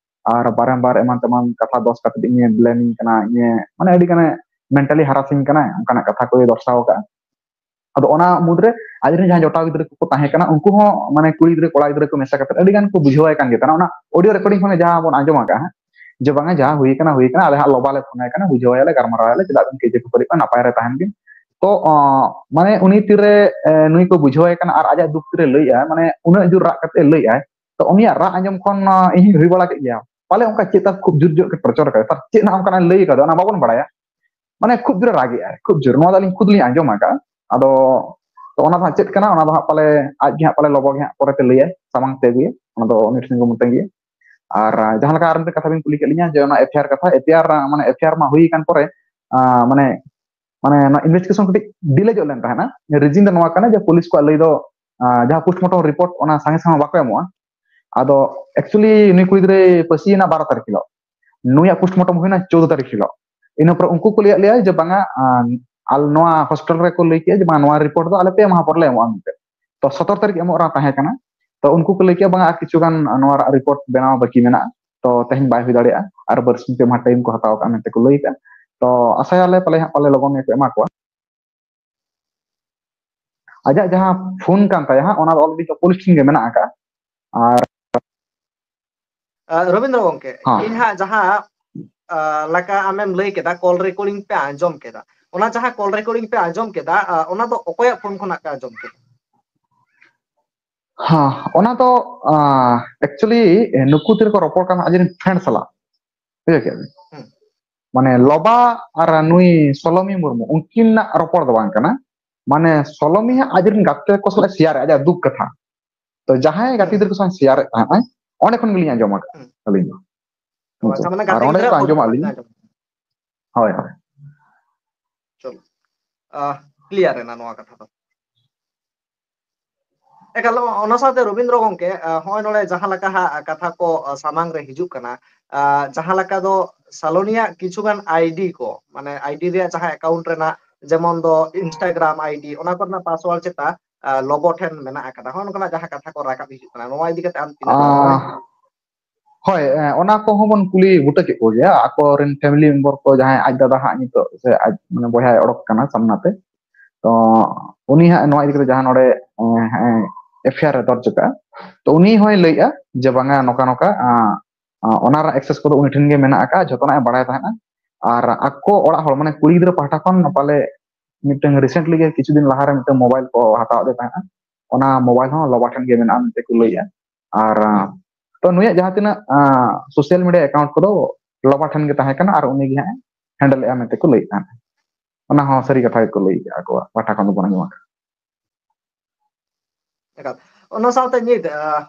ᱟᱨ ᱵᱟᱨᱚᱢᱵᱟᱨ ᱮᱢᱟᱱ ᱛᱮᱢᱟᱱ ᱠᱟᱛᱷᱟ ᱫᱚᱥ ᱠᱟᱛᱮ ᱤᱧᱮ ᱵᱞᱮᱢᱤᱧ ᱠᱟᱱᱟ, ᱤᱧᱮ, ᱢᱟᱱᱮ, ᱟᱹᱰᱤ ᱜᱟᱱᱮ mentally harassing ᱠᱟᱱᱟᱭ, ᱚᱱᱠᱟᱱᱟᱜ ᱠᱟᱛᱷᱟ ᱠᱚᱭ ᱫᱚᱨᱥᱟᱣ ᱟᱠᱟᱫᱼᱟ᱾ ᱟᱫᱚ ᱚᱱᱟ ᱢᱩᱫᱽᱨᱮ ᱟᱡᱨᱮᱱ ᱡᱟᱦᱟᱸᱭ ᱡᱚᱴᱟᱣ ᱜᱤᱫᱽᱨᱟᱹ ᱠᱚᱠᱚ ᱛᱟᱦᱮᱸ ᱠᱟᱱᱟ, ᱩᱱᱠᱩ ᱦᱚᱸ ᱢᱟᱱᱮ ᱠᱩᱲᱤ ᱜᱤᱫᱽᱨᱟᱹ ᱠᱚᱲᱟ ᱜᱤᱫᱽᱨᱟᱹ ᱠᱚ ᱢᱮᱥᱟ ᱠᱟᱛᱮ ᱟᱹᱰᱤ ᱜᱟᱱ ᱠᱚ ᱵᱩᱡᱷᱟᱹᱣᱟᱭ ᱠᱟᱱ ᱜᱮ ᱛᱟᱦᱮᱱᱟ᱾ ᱚᱱᱟ audio recording ᱠᱷᱚᱱ ᱡᱟᱦᱟᱸ ᱵᱚᱱ ᱟᱸᱡᱚᱢ ᱟᱠᱟᱫᱼᱟ ᱦᱟᱸᱜ, ᱡᱮ ᱵᱟᱝᱟ ᱡᱟᱦᱟᱸ ᱦᱩᱭ ᱠᱟᱱᱟ ᱦᱩᱭ ᱠᱟᱱᱟ, ᱟᱞᱮ ᱦᱟᱸᱜ ᱞᱚᱵᱟ ᱞᱮ ᱯᱷᱳᱱ ᱟᱭ ᱠᱟᱱᱟ, ᱵᱩᱡᱷᱟᱹᱣᱟᱭᱟᱞᱮ, ᱜᱟᱞᱢᱟᱨᱟᱣᱟᱭᱟᱞᱮ, ᱪᱮᱫᱟᱜ ᱵᱤᱱ ᱠᱟᱹᱭᱡᱟᱹ ᱠᱷᱟᱹᱯᱟᱹᱨᱤᱜ ᱠᱟᱱᱟ, ᱱᱟᱯᱟᱭ ᱨᱮ ᱛᱟᱦᱮᱱ ᱵᱤᱱ᱾ ᱛᱚ ᱚ, ᱢᱟᱱᱮ ᱩᱱᱤ ᱛᱤᱨᱮ ᱮ, ᱱᱩᱭ ᱠᱚ ᱵᱩᱡᱷᱟᱹᱣᱟᱭ ᱠᱟᱱᱟ ᱟᱨ ᱟᱡᱟᱜ ᱫᱩᱠ ᱛᱤᱨᱮ ᱞᱟᱹᱭᱮᱜᱼᱟᱭ, ᱢᱟᱱᱮ ᱩᱱᱟᱹᱜ ᱡᱳᱨ ᱨᱟᱜ ᱠᱟᱛᱮ ᱞᱟᱹᱭᱮᱜᱼᱟᱭ, ᱛᱚ ᱩᱱᱤᱭᱟᱜ ᱨᱟᱜ ᱟᱸᱡᱚᱢ ᱠᱷᱚᱱ ᱟ, ᱤᱧ ᱦᱚᱧ ᱦᱩᱭ ᱵᱟᱲᱟ ᱠᱮᱫ ᱜᱮᱭᱟ, ᱯᱟᱞᱮ ᱚᱱᱠᱟ ᱪᱮᱫ ᱛᱟᱨ ᱠᱷᱩᱵ ᱡᱳᱨ ᱡᱳᱨ ᱠᱚ torture ᱠᱟᱫᱟ, ᱛᱟᱨ ᱪᱮᱫ ᱦᱟᱸᱜ ᱚᱱᱠᱟᱱᱟᱜ ᱞᱟᱹᱭ ᱠᱟᱫᱟ ᱚᱱᱟ ᱵᱟᱵᱚᱱ ᱵᱟᱲᱟᱭᱟ᱾ ᱢᱟᱱᱮ ᱠᱷᱩᱵ ᱡᱳᱨᱮ ᱨᱟᱜᱮᱜᱼᱟᱭ, ᱠᱷᱩᱵ ᱡᱳᱨ᱾ ᱱᱚᱣᱟ ᱫᱚ ᱟᱹᱞᱤᱧ ᱠᱷᱩᱫ ᱞᱤᱧ ᱟᱸᱡᱚᱢ ᱟᱠᱟᱫᱼᱟ᱾ ᱟᱫᱚ ᱛᱚ ᱚᱱᱟ ᱫᱚ ᱦᱟᱸᱜ ᱪᱮᱫ ᱠᱟᱱᱟ, ᱚᱱᱟ ᱫᱚ ᱦᱟᱸᱜ ᱯᱟᱞᱮ ᱟᱡ ᱜᱮ ᱦᱟᱸᱜ ᱯᱟᱞᱮ ᱞᱚᱵᱚ ᱜᱮ ᱦᱟᱸᱜ ᱯᱚᱨᱮᱛᱮ ᱞᱟᱹᱭᱟᱭ, ᱥᱟᱢᱟᱝ ᱛᱮ ᱟᱹᱜᱩᱭᱟ, ᱚᱱᱟ ᱫᱚ ᱩᱱᱤ ᱴᱷᱮᱱ ᱜᱮ ᱢᱤᱛᱟᱹᱧ ᱜᱮᱭᱟ᱾ ᱟᱨ ᱟᱸ, ᱡᱟᱦᱟᱸ ᱞᱮᱠᱟ ᱟᱨ ᱢᱤᱫᱴᱮᱱ ᱠᱟᱛᱷᱟ ᱵᱤᱱ ᱠᱩᱞᱤ ᱠᱮᱫ ᱞᱤᱧᱟ ᱡᱮ ᱚᱱᱟ FIR ᱠᱟᱛᱷᱟ, FIR ᱟᱸ, ᱢᱟᱱᱮ FIR ᱢᱟ ᱦᱩᱭ ᱟᱠᱟᱱ ᱯᱚᱨᱮ, ᱟᱸ, ᱢᱟᱱᱮ, ᱢᱟᱱᱮ ᱱᱚᱣᱟ investigation ᱠᱟᱹᱴᱤᱡ delay ᱧᱚᱜ ᱞᱮᱱ ᱛᱟᱦᱮᱱᱟ᱾ Reason ᱫᱚ ᱱᱚᱣᱟ ᱠᱟᱱᱟ ᱡᱮ ᱯᱩᱞᱤᱥ ᱠᱚᱣᱟᱜ ᱞᱟᱹᱭ ᱫᱚ, ᱟᱸ, ᱡᱟᱦᱟᱸ postmortem report ᱚᱱᱟ ᱥᱟᱸᱜᱮ ᱥᱟᱸᱜᱮ ᱵᱟᱠᱚ ᱮᱢᱚᱜᱼᱟ᱾ ᱟᱫᱚ actually ᱱᱩᱭ ᱠᱩᱲᱤ ᱜᱤᱫᱽᱨᱟᱹᱭ ᱯᱟᱹᱥᱤᱭᱮᱱᱟ ᱵᱟᱨᱚ ᱛᱟᱹᱨᱤᱠᱷ ᱦᱤᱞᱳᱜ, ᱱᱩᱭᱟᱜ postmortem ᱦᱩᱭᱱᱟ ᱪᱳᱫᱽᱫᱚ ᱛᱟᱹᱨᱤᱠᱷ ᱦᱤᱞᱳᱜ᱾ ᱤᱱᱟᱹ ᱯᱚᱨᱮ ᱩᱱᱠᱩ ᱠᱚ ᱞᱟᱹᱭᱟᱫ ᱞᱮᱭᱟ ᱡᱮ ᱵᱟᱝᱟ, ᱟᱸ, ᱟᱞ-, ᱱᱚᱣᱟ hostel ᱨᱮᱠᱚ ᱞᱟᱹᱭ ᱠᱮᱜᱼᱟ ᱡᱮ ᱵᱟᱝᱟ ᱱᱚᱣᱟ report ᱫᱚ ᱟᱞᱮ ᱯᱮ ᱢᱟᱦᱟ ᱯᱚᱨ ᱞᱮ ᱮᱢᱚᱜᱼᱟ ᱢᱮᱱᱛᱮ᱾ ᱛᱚ ᱥᱚᱛᱚᱨ ᱛᱟᱹᱨᱤᱠᱷ ᱮᱢᱚᱜ ᱨᱮᱱᱟᱜ ᱛᱟᱦᱮᱸ ᱠᱟᱱᱟ᱾ ᱛᱚ ᱩᱱᱠᱩ ᱠᱚ ᱞᱟᱹᱭ ᱠᱮᱜᱼᱟ ᱵᱟᱝᱟ ᱟᱨ ᱠᱤᱪᱷᱩ ᱜᱟᱱ ᱱᱚᱣᱟ ᱨᱮᱱᱟᱜ report ᱵᱮᱱᱟᱣ ᱵᱟᱹᱠᱤ ᱢᱮᱱᱟᱜᱼᱟ, ᱛᱚ ᱛᱮᱦᱮᱧ ᱵᱟᱭ ᱦᱩᱭ ᱫᱟᱲᱮᱭᱟᱜᱼᱟ, ᱟᱨ ᱵᱟᱨᱥᱤᱧ ᱯᱮ ᱢᱟᱦᱟ time ᱠᱚ ᱦᱟᱛᱟᱣ ᱠᱟᱜᱼᱟ ᱢᱮᱱᱛᱮ ᱠᱚ ᱞᱟᱹᱭ ᱠᱟᱜᱼᱟ᱾ ᱛᱚ ᱟᱥᱟᱭᱟᱞᱮ ᱯᱟᱞᱮ ᱦᱟᱸᱜ ᱯᱟᱞᱮ ᱞᱚᱜᱚᱱ ᱜᱮᱠᱚ ᱮᱢᱟ ᱠᱚᱣᱟ᱾ ᱟᱡᱟᱜ ᱡᱟᱦᱟᱸ phone ᱠᱟᱱ ᱛᱟᱭᱟ ᱦᱟᱸᱜ, ᱚᱱᱟ ᱫᱚ already ᱯᱩᱞᱤᱥ ᱴᱷᱮᱱ ᱜᱮ ᱢᱮᱱᱟᱜ ᱟᱠᱟᱫᱼᱟ᱾ ᱟᱨ ᱟ, ᱨᱚᱵᱤᱱᱫᱨᱚ ᱜᱚᱝᱠᱮ, ᱦᱮᱸ᱾ ᱤᱧ ᱦᱟᱸᱜ ᱡᱟᱦᱟᱸ, ᱟ, ᱞᱮᱠᱟ ᱟᱢᱮᱢ ᱞᱟᱹᱭ ᱠᱮᱫᱟ, call recording ᱯᱮ ᱟᱸᱡᱚᱢ ᱠᱮᱫᱟ, ᱚᱱᱟ ᱡᱟᱦᱟᱸ call recording ᱯᱮ ᱟᱸᱡᱚᱢ ᱠᱮᱫᱟ, ᱟ, ᱚᱱᱟ ᱫᱚ ᱚᱠᱚᱭᱟᱜ phone ᱠᱷᱚᱱᱟᱜ ᱯᱮ ᱟᱸᱡᱚᱢ ᱠᱮᱫᱟ? ᱦᱮᱸ, ᱚᱱᱟ ᱫᱚ, ᱟ, actually ᱱᱩᱠᱩ ᱛᱤᱨᱮ ᱠᱚ ᱨᱚᱯᱚᱲ ᱠᱟᱱᱟ ᱟᱡᱨᱮᱱ friend ᱥᱟᱞᱟᱜ, ᱵᱩᱡᱷᱟᱹᱣ ᱠᱮᱫ ᱵᱤᱱ? ᱦᱩᱸ᱾ ᱢᱟᱱᱮ ᱞᱚᱵᱟ ᱟᱨ ᱱᱩᱭ ᱥᱚᱞᱚᱢᱤ ᱢᱩᱨᱢᱩ ᱩᱱᱠᱤᱱᱟᱜ ᱨᱚᱯᱚᱲ ᱫᱚ ᱵᱟᱝ ᱠᱟᱱᱟ, ᱢᱟᱱᱮ ᱥᱚᱞᱚᱢᱤ ᱦᱟᱸᱜ ᱟᱡᱨᱮᱱ ᱜᱟᱛᱮ ᱠᱚ ᱥᱟᱞᱟᱜ share ᱮᱫᱼᱟ ᱟᱡᱟᱜ ᱫᱩᱠ ᱠᱟᱛᱷᱟ᱾ ᱛᱚ ᱡᱟᱦᱟᱸᱭ ᱜᱟᱛᱮ ᱦᱩᱸ᱾ ᱜᱤᱫᱽᱨᱟᱹ ᱠᱚ ᱥᱟᱶ share ᱮᱫ ᱛᱟᱦᱮᱸᱫ ᱟᱭ, ᱚᱸᱰᱮ ᱠᱷᱚᱱ ᱜᱮᱞᱤᱧ ᱟᱸᱡᱚᱢ ᱟᱠᱟᱫᱼᱟ ᱦᱩᱸ᱾ ᱟᱹᱞᱤᱧ ᱫᱚ᱾ ᱚ, ᱟᱪᱪᱷᱟ, ᱢᱟᱱᱮ ᱟᱨ ᱜᱟᱛᱮ ᱚᱸᱰᱮ ᱜᱤᱫᱽᱨᱟᱹ ᱜᱮᱠᱚ ᱯᱷᱳᱱ ᱟᱸᱡᱚᱢ ᱠᱷᱚᱱᱟᱜ ᱟᱹᱞᱤᱧ᱾ ᱯᱮ ᱟᱸᱡᱚᱢ᱾ ᱦᱳᱭ, ᱦᱳᱭ᱾ ᱪᱚᱞᱚ᱾ ᱟᱦ, clear ᱮᱱᱟ ᱱᱚᱣᱟ ᱠᱟᱛᱷᱟ ᱫᱚ᱾ ᱮᱠᱟᱞ, ᱚᱱᱟ ᱥᱟᱶᱛᱮ ᱨᱚᱵᱤᱱᱫᱨᱚ ᱜᱚᱝᱠᱮ, ᱟᱦ, ᱦᱚᱸᱜᱼᱚᱭ ᱱᱚᱰᱮ ᱡᱟᱦᱟᱸ ᱞᱮᱠᱟ ᱦᱟᱸᱜ ᱠᱟᱛᱷᱟ ᱠᱚ, ᱟᱦ, ᱥᱟᱢᱟᱝ ᱨᱮ ᱦᱤᱡᱩᱜ ᱠᱟᱱᱟ, ᱟᱦ, ᱡᱟᱦᱟᱸ ᱞᱮᱠᱟ ᱫᱚ ᱥᱟᱞᱚᱱᱤᱭᱟᱜ ᱠᱤᱪᱷᱩ ᱜᱟᱱ ID ᱠᱚ, ᱢᱟᱱᱮ ID ᱨᱮᱭᱟᱜ ᱡᱟᱦᱟᱸ account ᱨᱮᱱᱟᱜ, ᱡᱮᱢᱚᱱ ᱫᱚ Instagram ID, ᱚᱱᱟ ᱠᱚᱨᱮᱱᱟᱜ password ᱪᱮᱛᱟ, ᱟᱦ, ᱞᱚᱵᱚ ᱴᱷᱮᱱ ᱢᱮᱱᱟᱜ ᱟᱠᱟᱫᱟ᱾ ᱦᱚᱸᱜᱼᱚ ᱱᱚᱝᱠᱟᱱᱟᱜ ᱡᱟᱦᱟᱸ ᱠᱟᱛᱷᱟ ᱠᱚ ᱨᱟᱠᱟᱵ ᱦᱤᱡᱩᱜ ᱠᱟᱱᱟ, ᱱᱚᱣᱟ ᱤᱫᱤ ᱠᱟᱛᱮ ᱟᱢ ᱛᱤᱱᱟᱹᱜ ᱜᱟᱱ ᱟᱦ, ᱦᱳᱭ, ᱚᱱᱟ ᱠᱚᱦᱚᱸ ᱵᱚᱱ ᱠᱩᱞᱤ ᱵᱩᱴᱟᱹ ᱠᱮᱫ ᱠᱚᱜᱮᱭᱟ, ᱟᱠᱚᱨᱮᱱ family member ᱠᱚ, ᱡᱟᱦᱟᱸᱭ ᱟᱡ ᱫᱟᱫᱟ ᱦᱟᱸᱜ ᱱᱤᱛᱚᱜ ᱥᱮ ᱟᱡ ᱢᱟᱱᱮ ᱵᱚᱭᱦᱟᱭ ᱚᱰᱚᱠ ᱠᱟᱱᱟ ᱥᱟᱢᱱᱟ ᱛᱮ᱾ ᱛᱚ ᱩᱱᱤ ᱦᱟᱸᱜ ᱱᱚᱣᱟ ᱤᱫᱤ ᱠᱟᱛᱮ ᱡᱟᱦᱟᱸ ᱱᱚᱰᱮ ᱮᱯᱷ ᱟᱭ ᱟᱨ ᱮ ᱫᱚᱨᱡᱽ ᱟᱠᱟᱫᱼᱟ, ᱛᱚ ᱩᱱᱤ ᱦᱚᱸᱭ ᱞᱟᱹᱭᱮᱫᱼᱟ ᱡᱮ ᱵᱟᱝᱟ, ᱱᱚᱝᱠᱟ ᱱᱚᱝᱠᱟ ᱚᱱᱟ ᱨᱮᱱᱟᱜ access ᱠᱚᱫᱚ ᱩᱱᱤ ᱴᱷᱮᱱ ᱜᱮ ᱢᱮᱱᱟᱜ ᱟᱠᱟᱫᱼᱟ, ᱡᱚᱛᱚᱱᱟᱜ ᱮ ᱵᱟᱲᱟᱭ ᱛᱟᱦᱮᱸᱫᱼᱟ᱾ ᱟᱨ ᱟᱠᱚ ᱚᱲᱟᱜ ᱦᱚᱲ ᱢᱟᱱᱮ ᱠᱩᱲᱤ ᱜᱤᱫᱽᱨᱟᱹ ᱯᱟᱦᱴᱟ ᱠᱷᱚᱱ ᱯᱟᱞᱮ ᱢᱤᱫᱴᱟᱝ recently ᱜᱮ ᱠᱤᱪᱷᱩ ᱫᱤᱱ ᱞᱟᱦᱟᱨᱮ ᱢᱤᱫᱴᱟᱝ mobile ᱠᱚ ᱦᱟᱛᱟᱣ ᱟᱫᱮ ᱛᱟᱦᱮᱸᱫᱼᱟ, ᱚᱱᱟ mobile ᱦᱚᱸ ᱞᱚᱵᱟ ᱴᱷᱮᱱ ᱜᱮ ᱢᱮᱱᱟᱜᱼᱟ ᱢᱮᱱᱛᱮ ᱠᱚ ᱞᱟᱹᱭᱮᱫᱼᱟ᱾ ᱟᱨ ᱛᱚ ᱱᱩᱭᱟᱜ ᱡᱟᱦᱟᱸ ᱛᱤᱱᱟᱹᱜ social media account ᱠᱚᱫᱚ ᱞᱚᱵᱟ ᱴᱷᱮᱱ ᱜᱮ ᱛᱟᱦᱮᱸ ᱠᱟᱱᱟ ᱟᱨ ᱩᱱᱤ ᱜᱮ ᱦᱟᱸᱜ ᱮ handle ᱮᱫᱼᱟ ᱢᱮᱱᱛᱮ ᱠᱚ ᱞᱟᱹᱭᱮᱫ ᱛᱟᱦᱮᱸᱫ᱾ ᱚᱱᱟ ᱦᱚᱸ ᱥᱟᱹᱨᱤ ᱠᱟᱛᱷᱟ ᱜᱮᱠᱚ ᱞᱟᱹᱭ ᱠᱮᱜᱼᱟ, ᱟᱠᱚᱣᱟᱜ ᱯᱟᱦᱴᱟ ᱠᱷᱚᱱ ᱫᱚᱵᱚᱱ ᱟᱸᱡᱚᱢ ᱟᱠᱟᱫᱟ᱾ ᱮᱠᱟᱞ᱾ ᱚᱱᱟ ᱥᱟᱶᱛᱮ ᱧᱤᱫ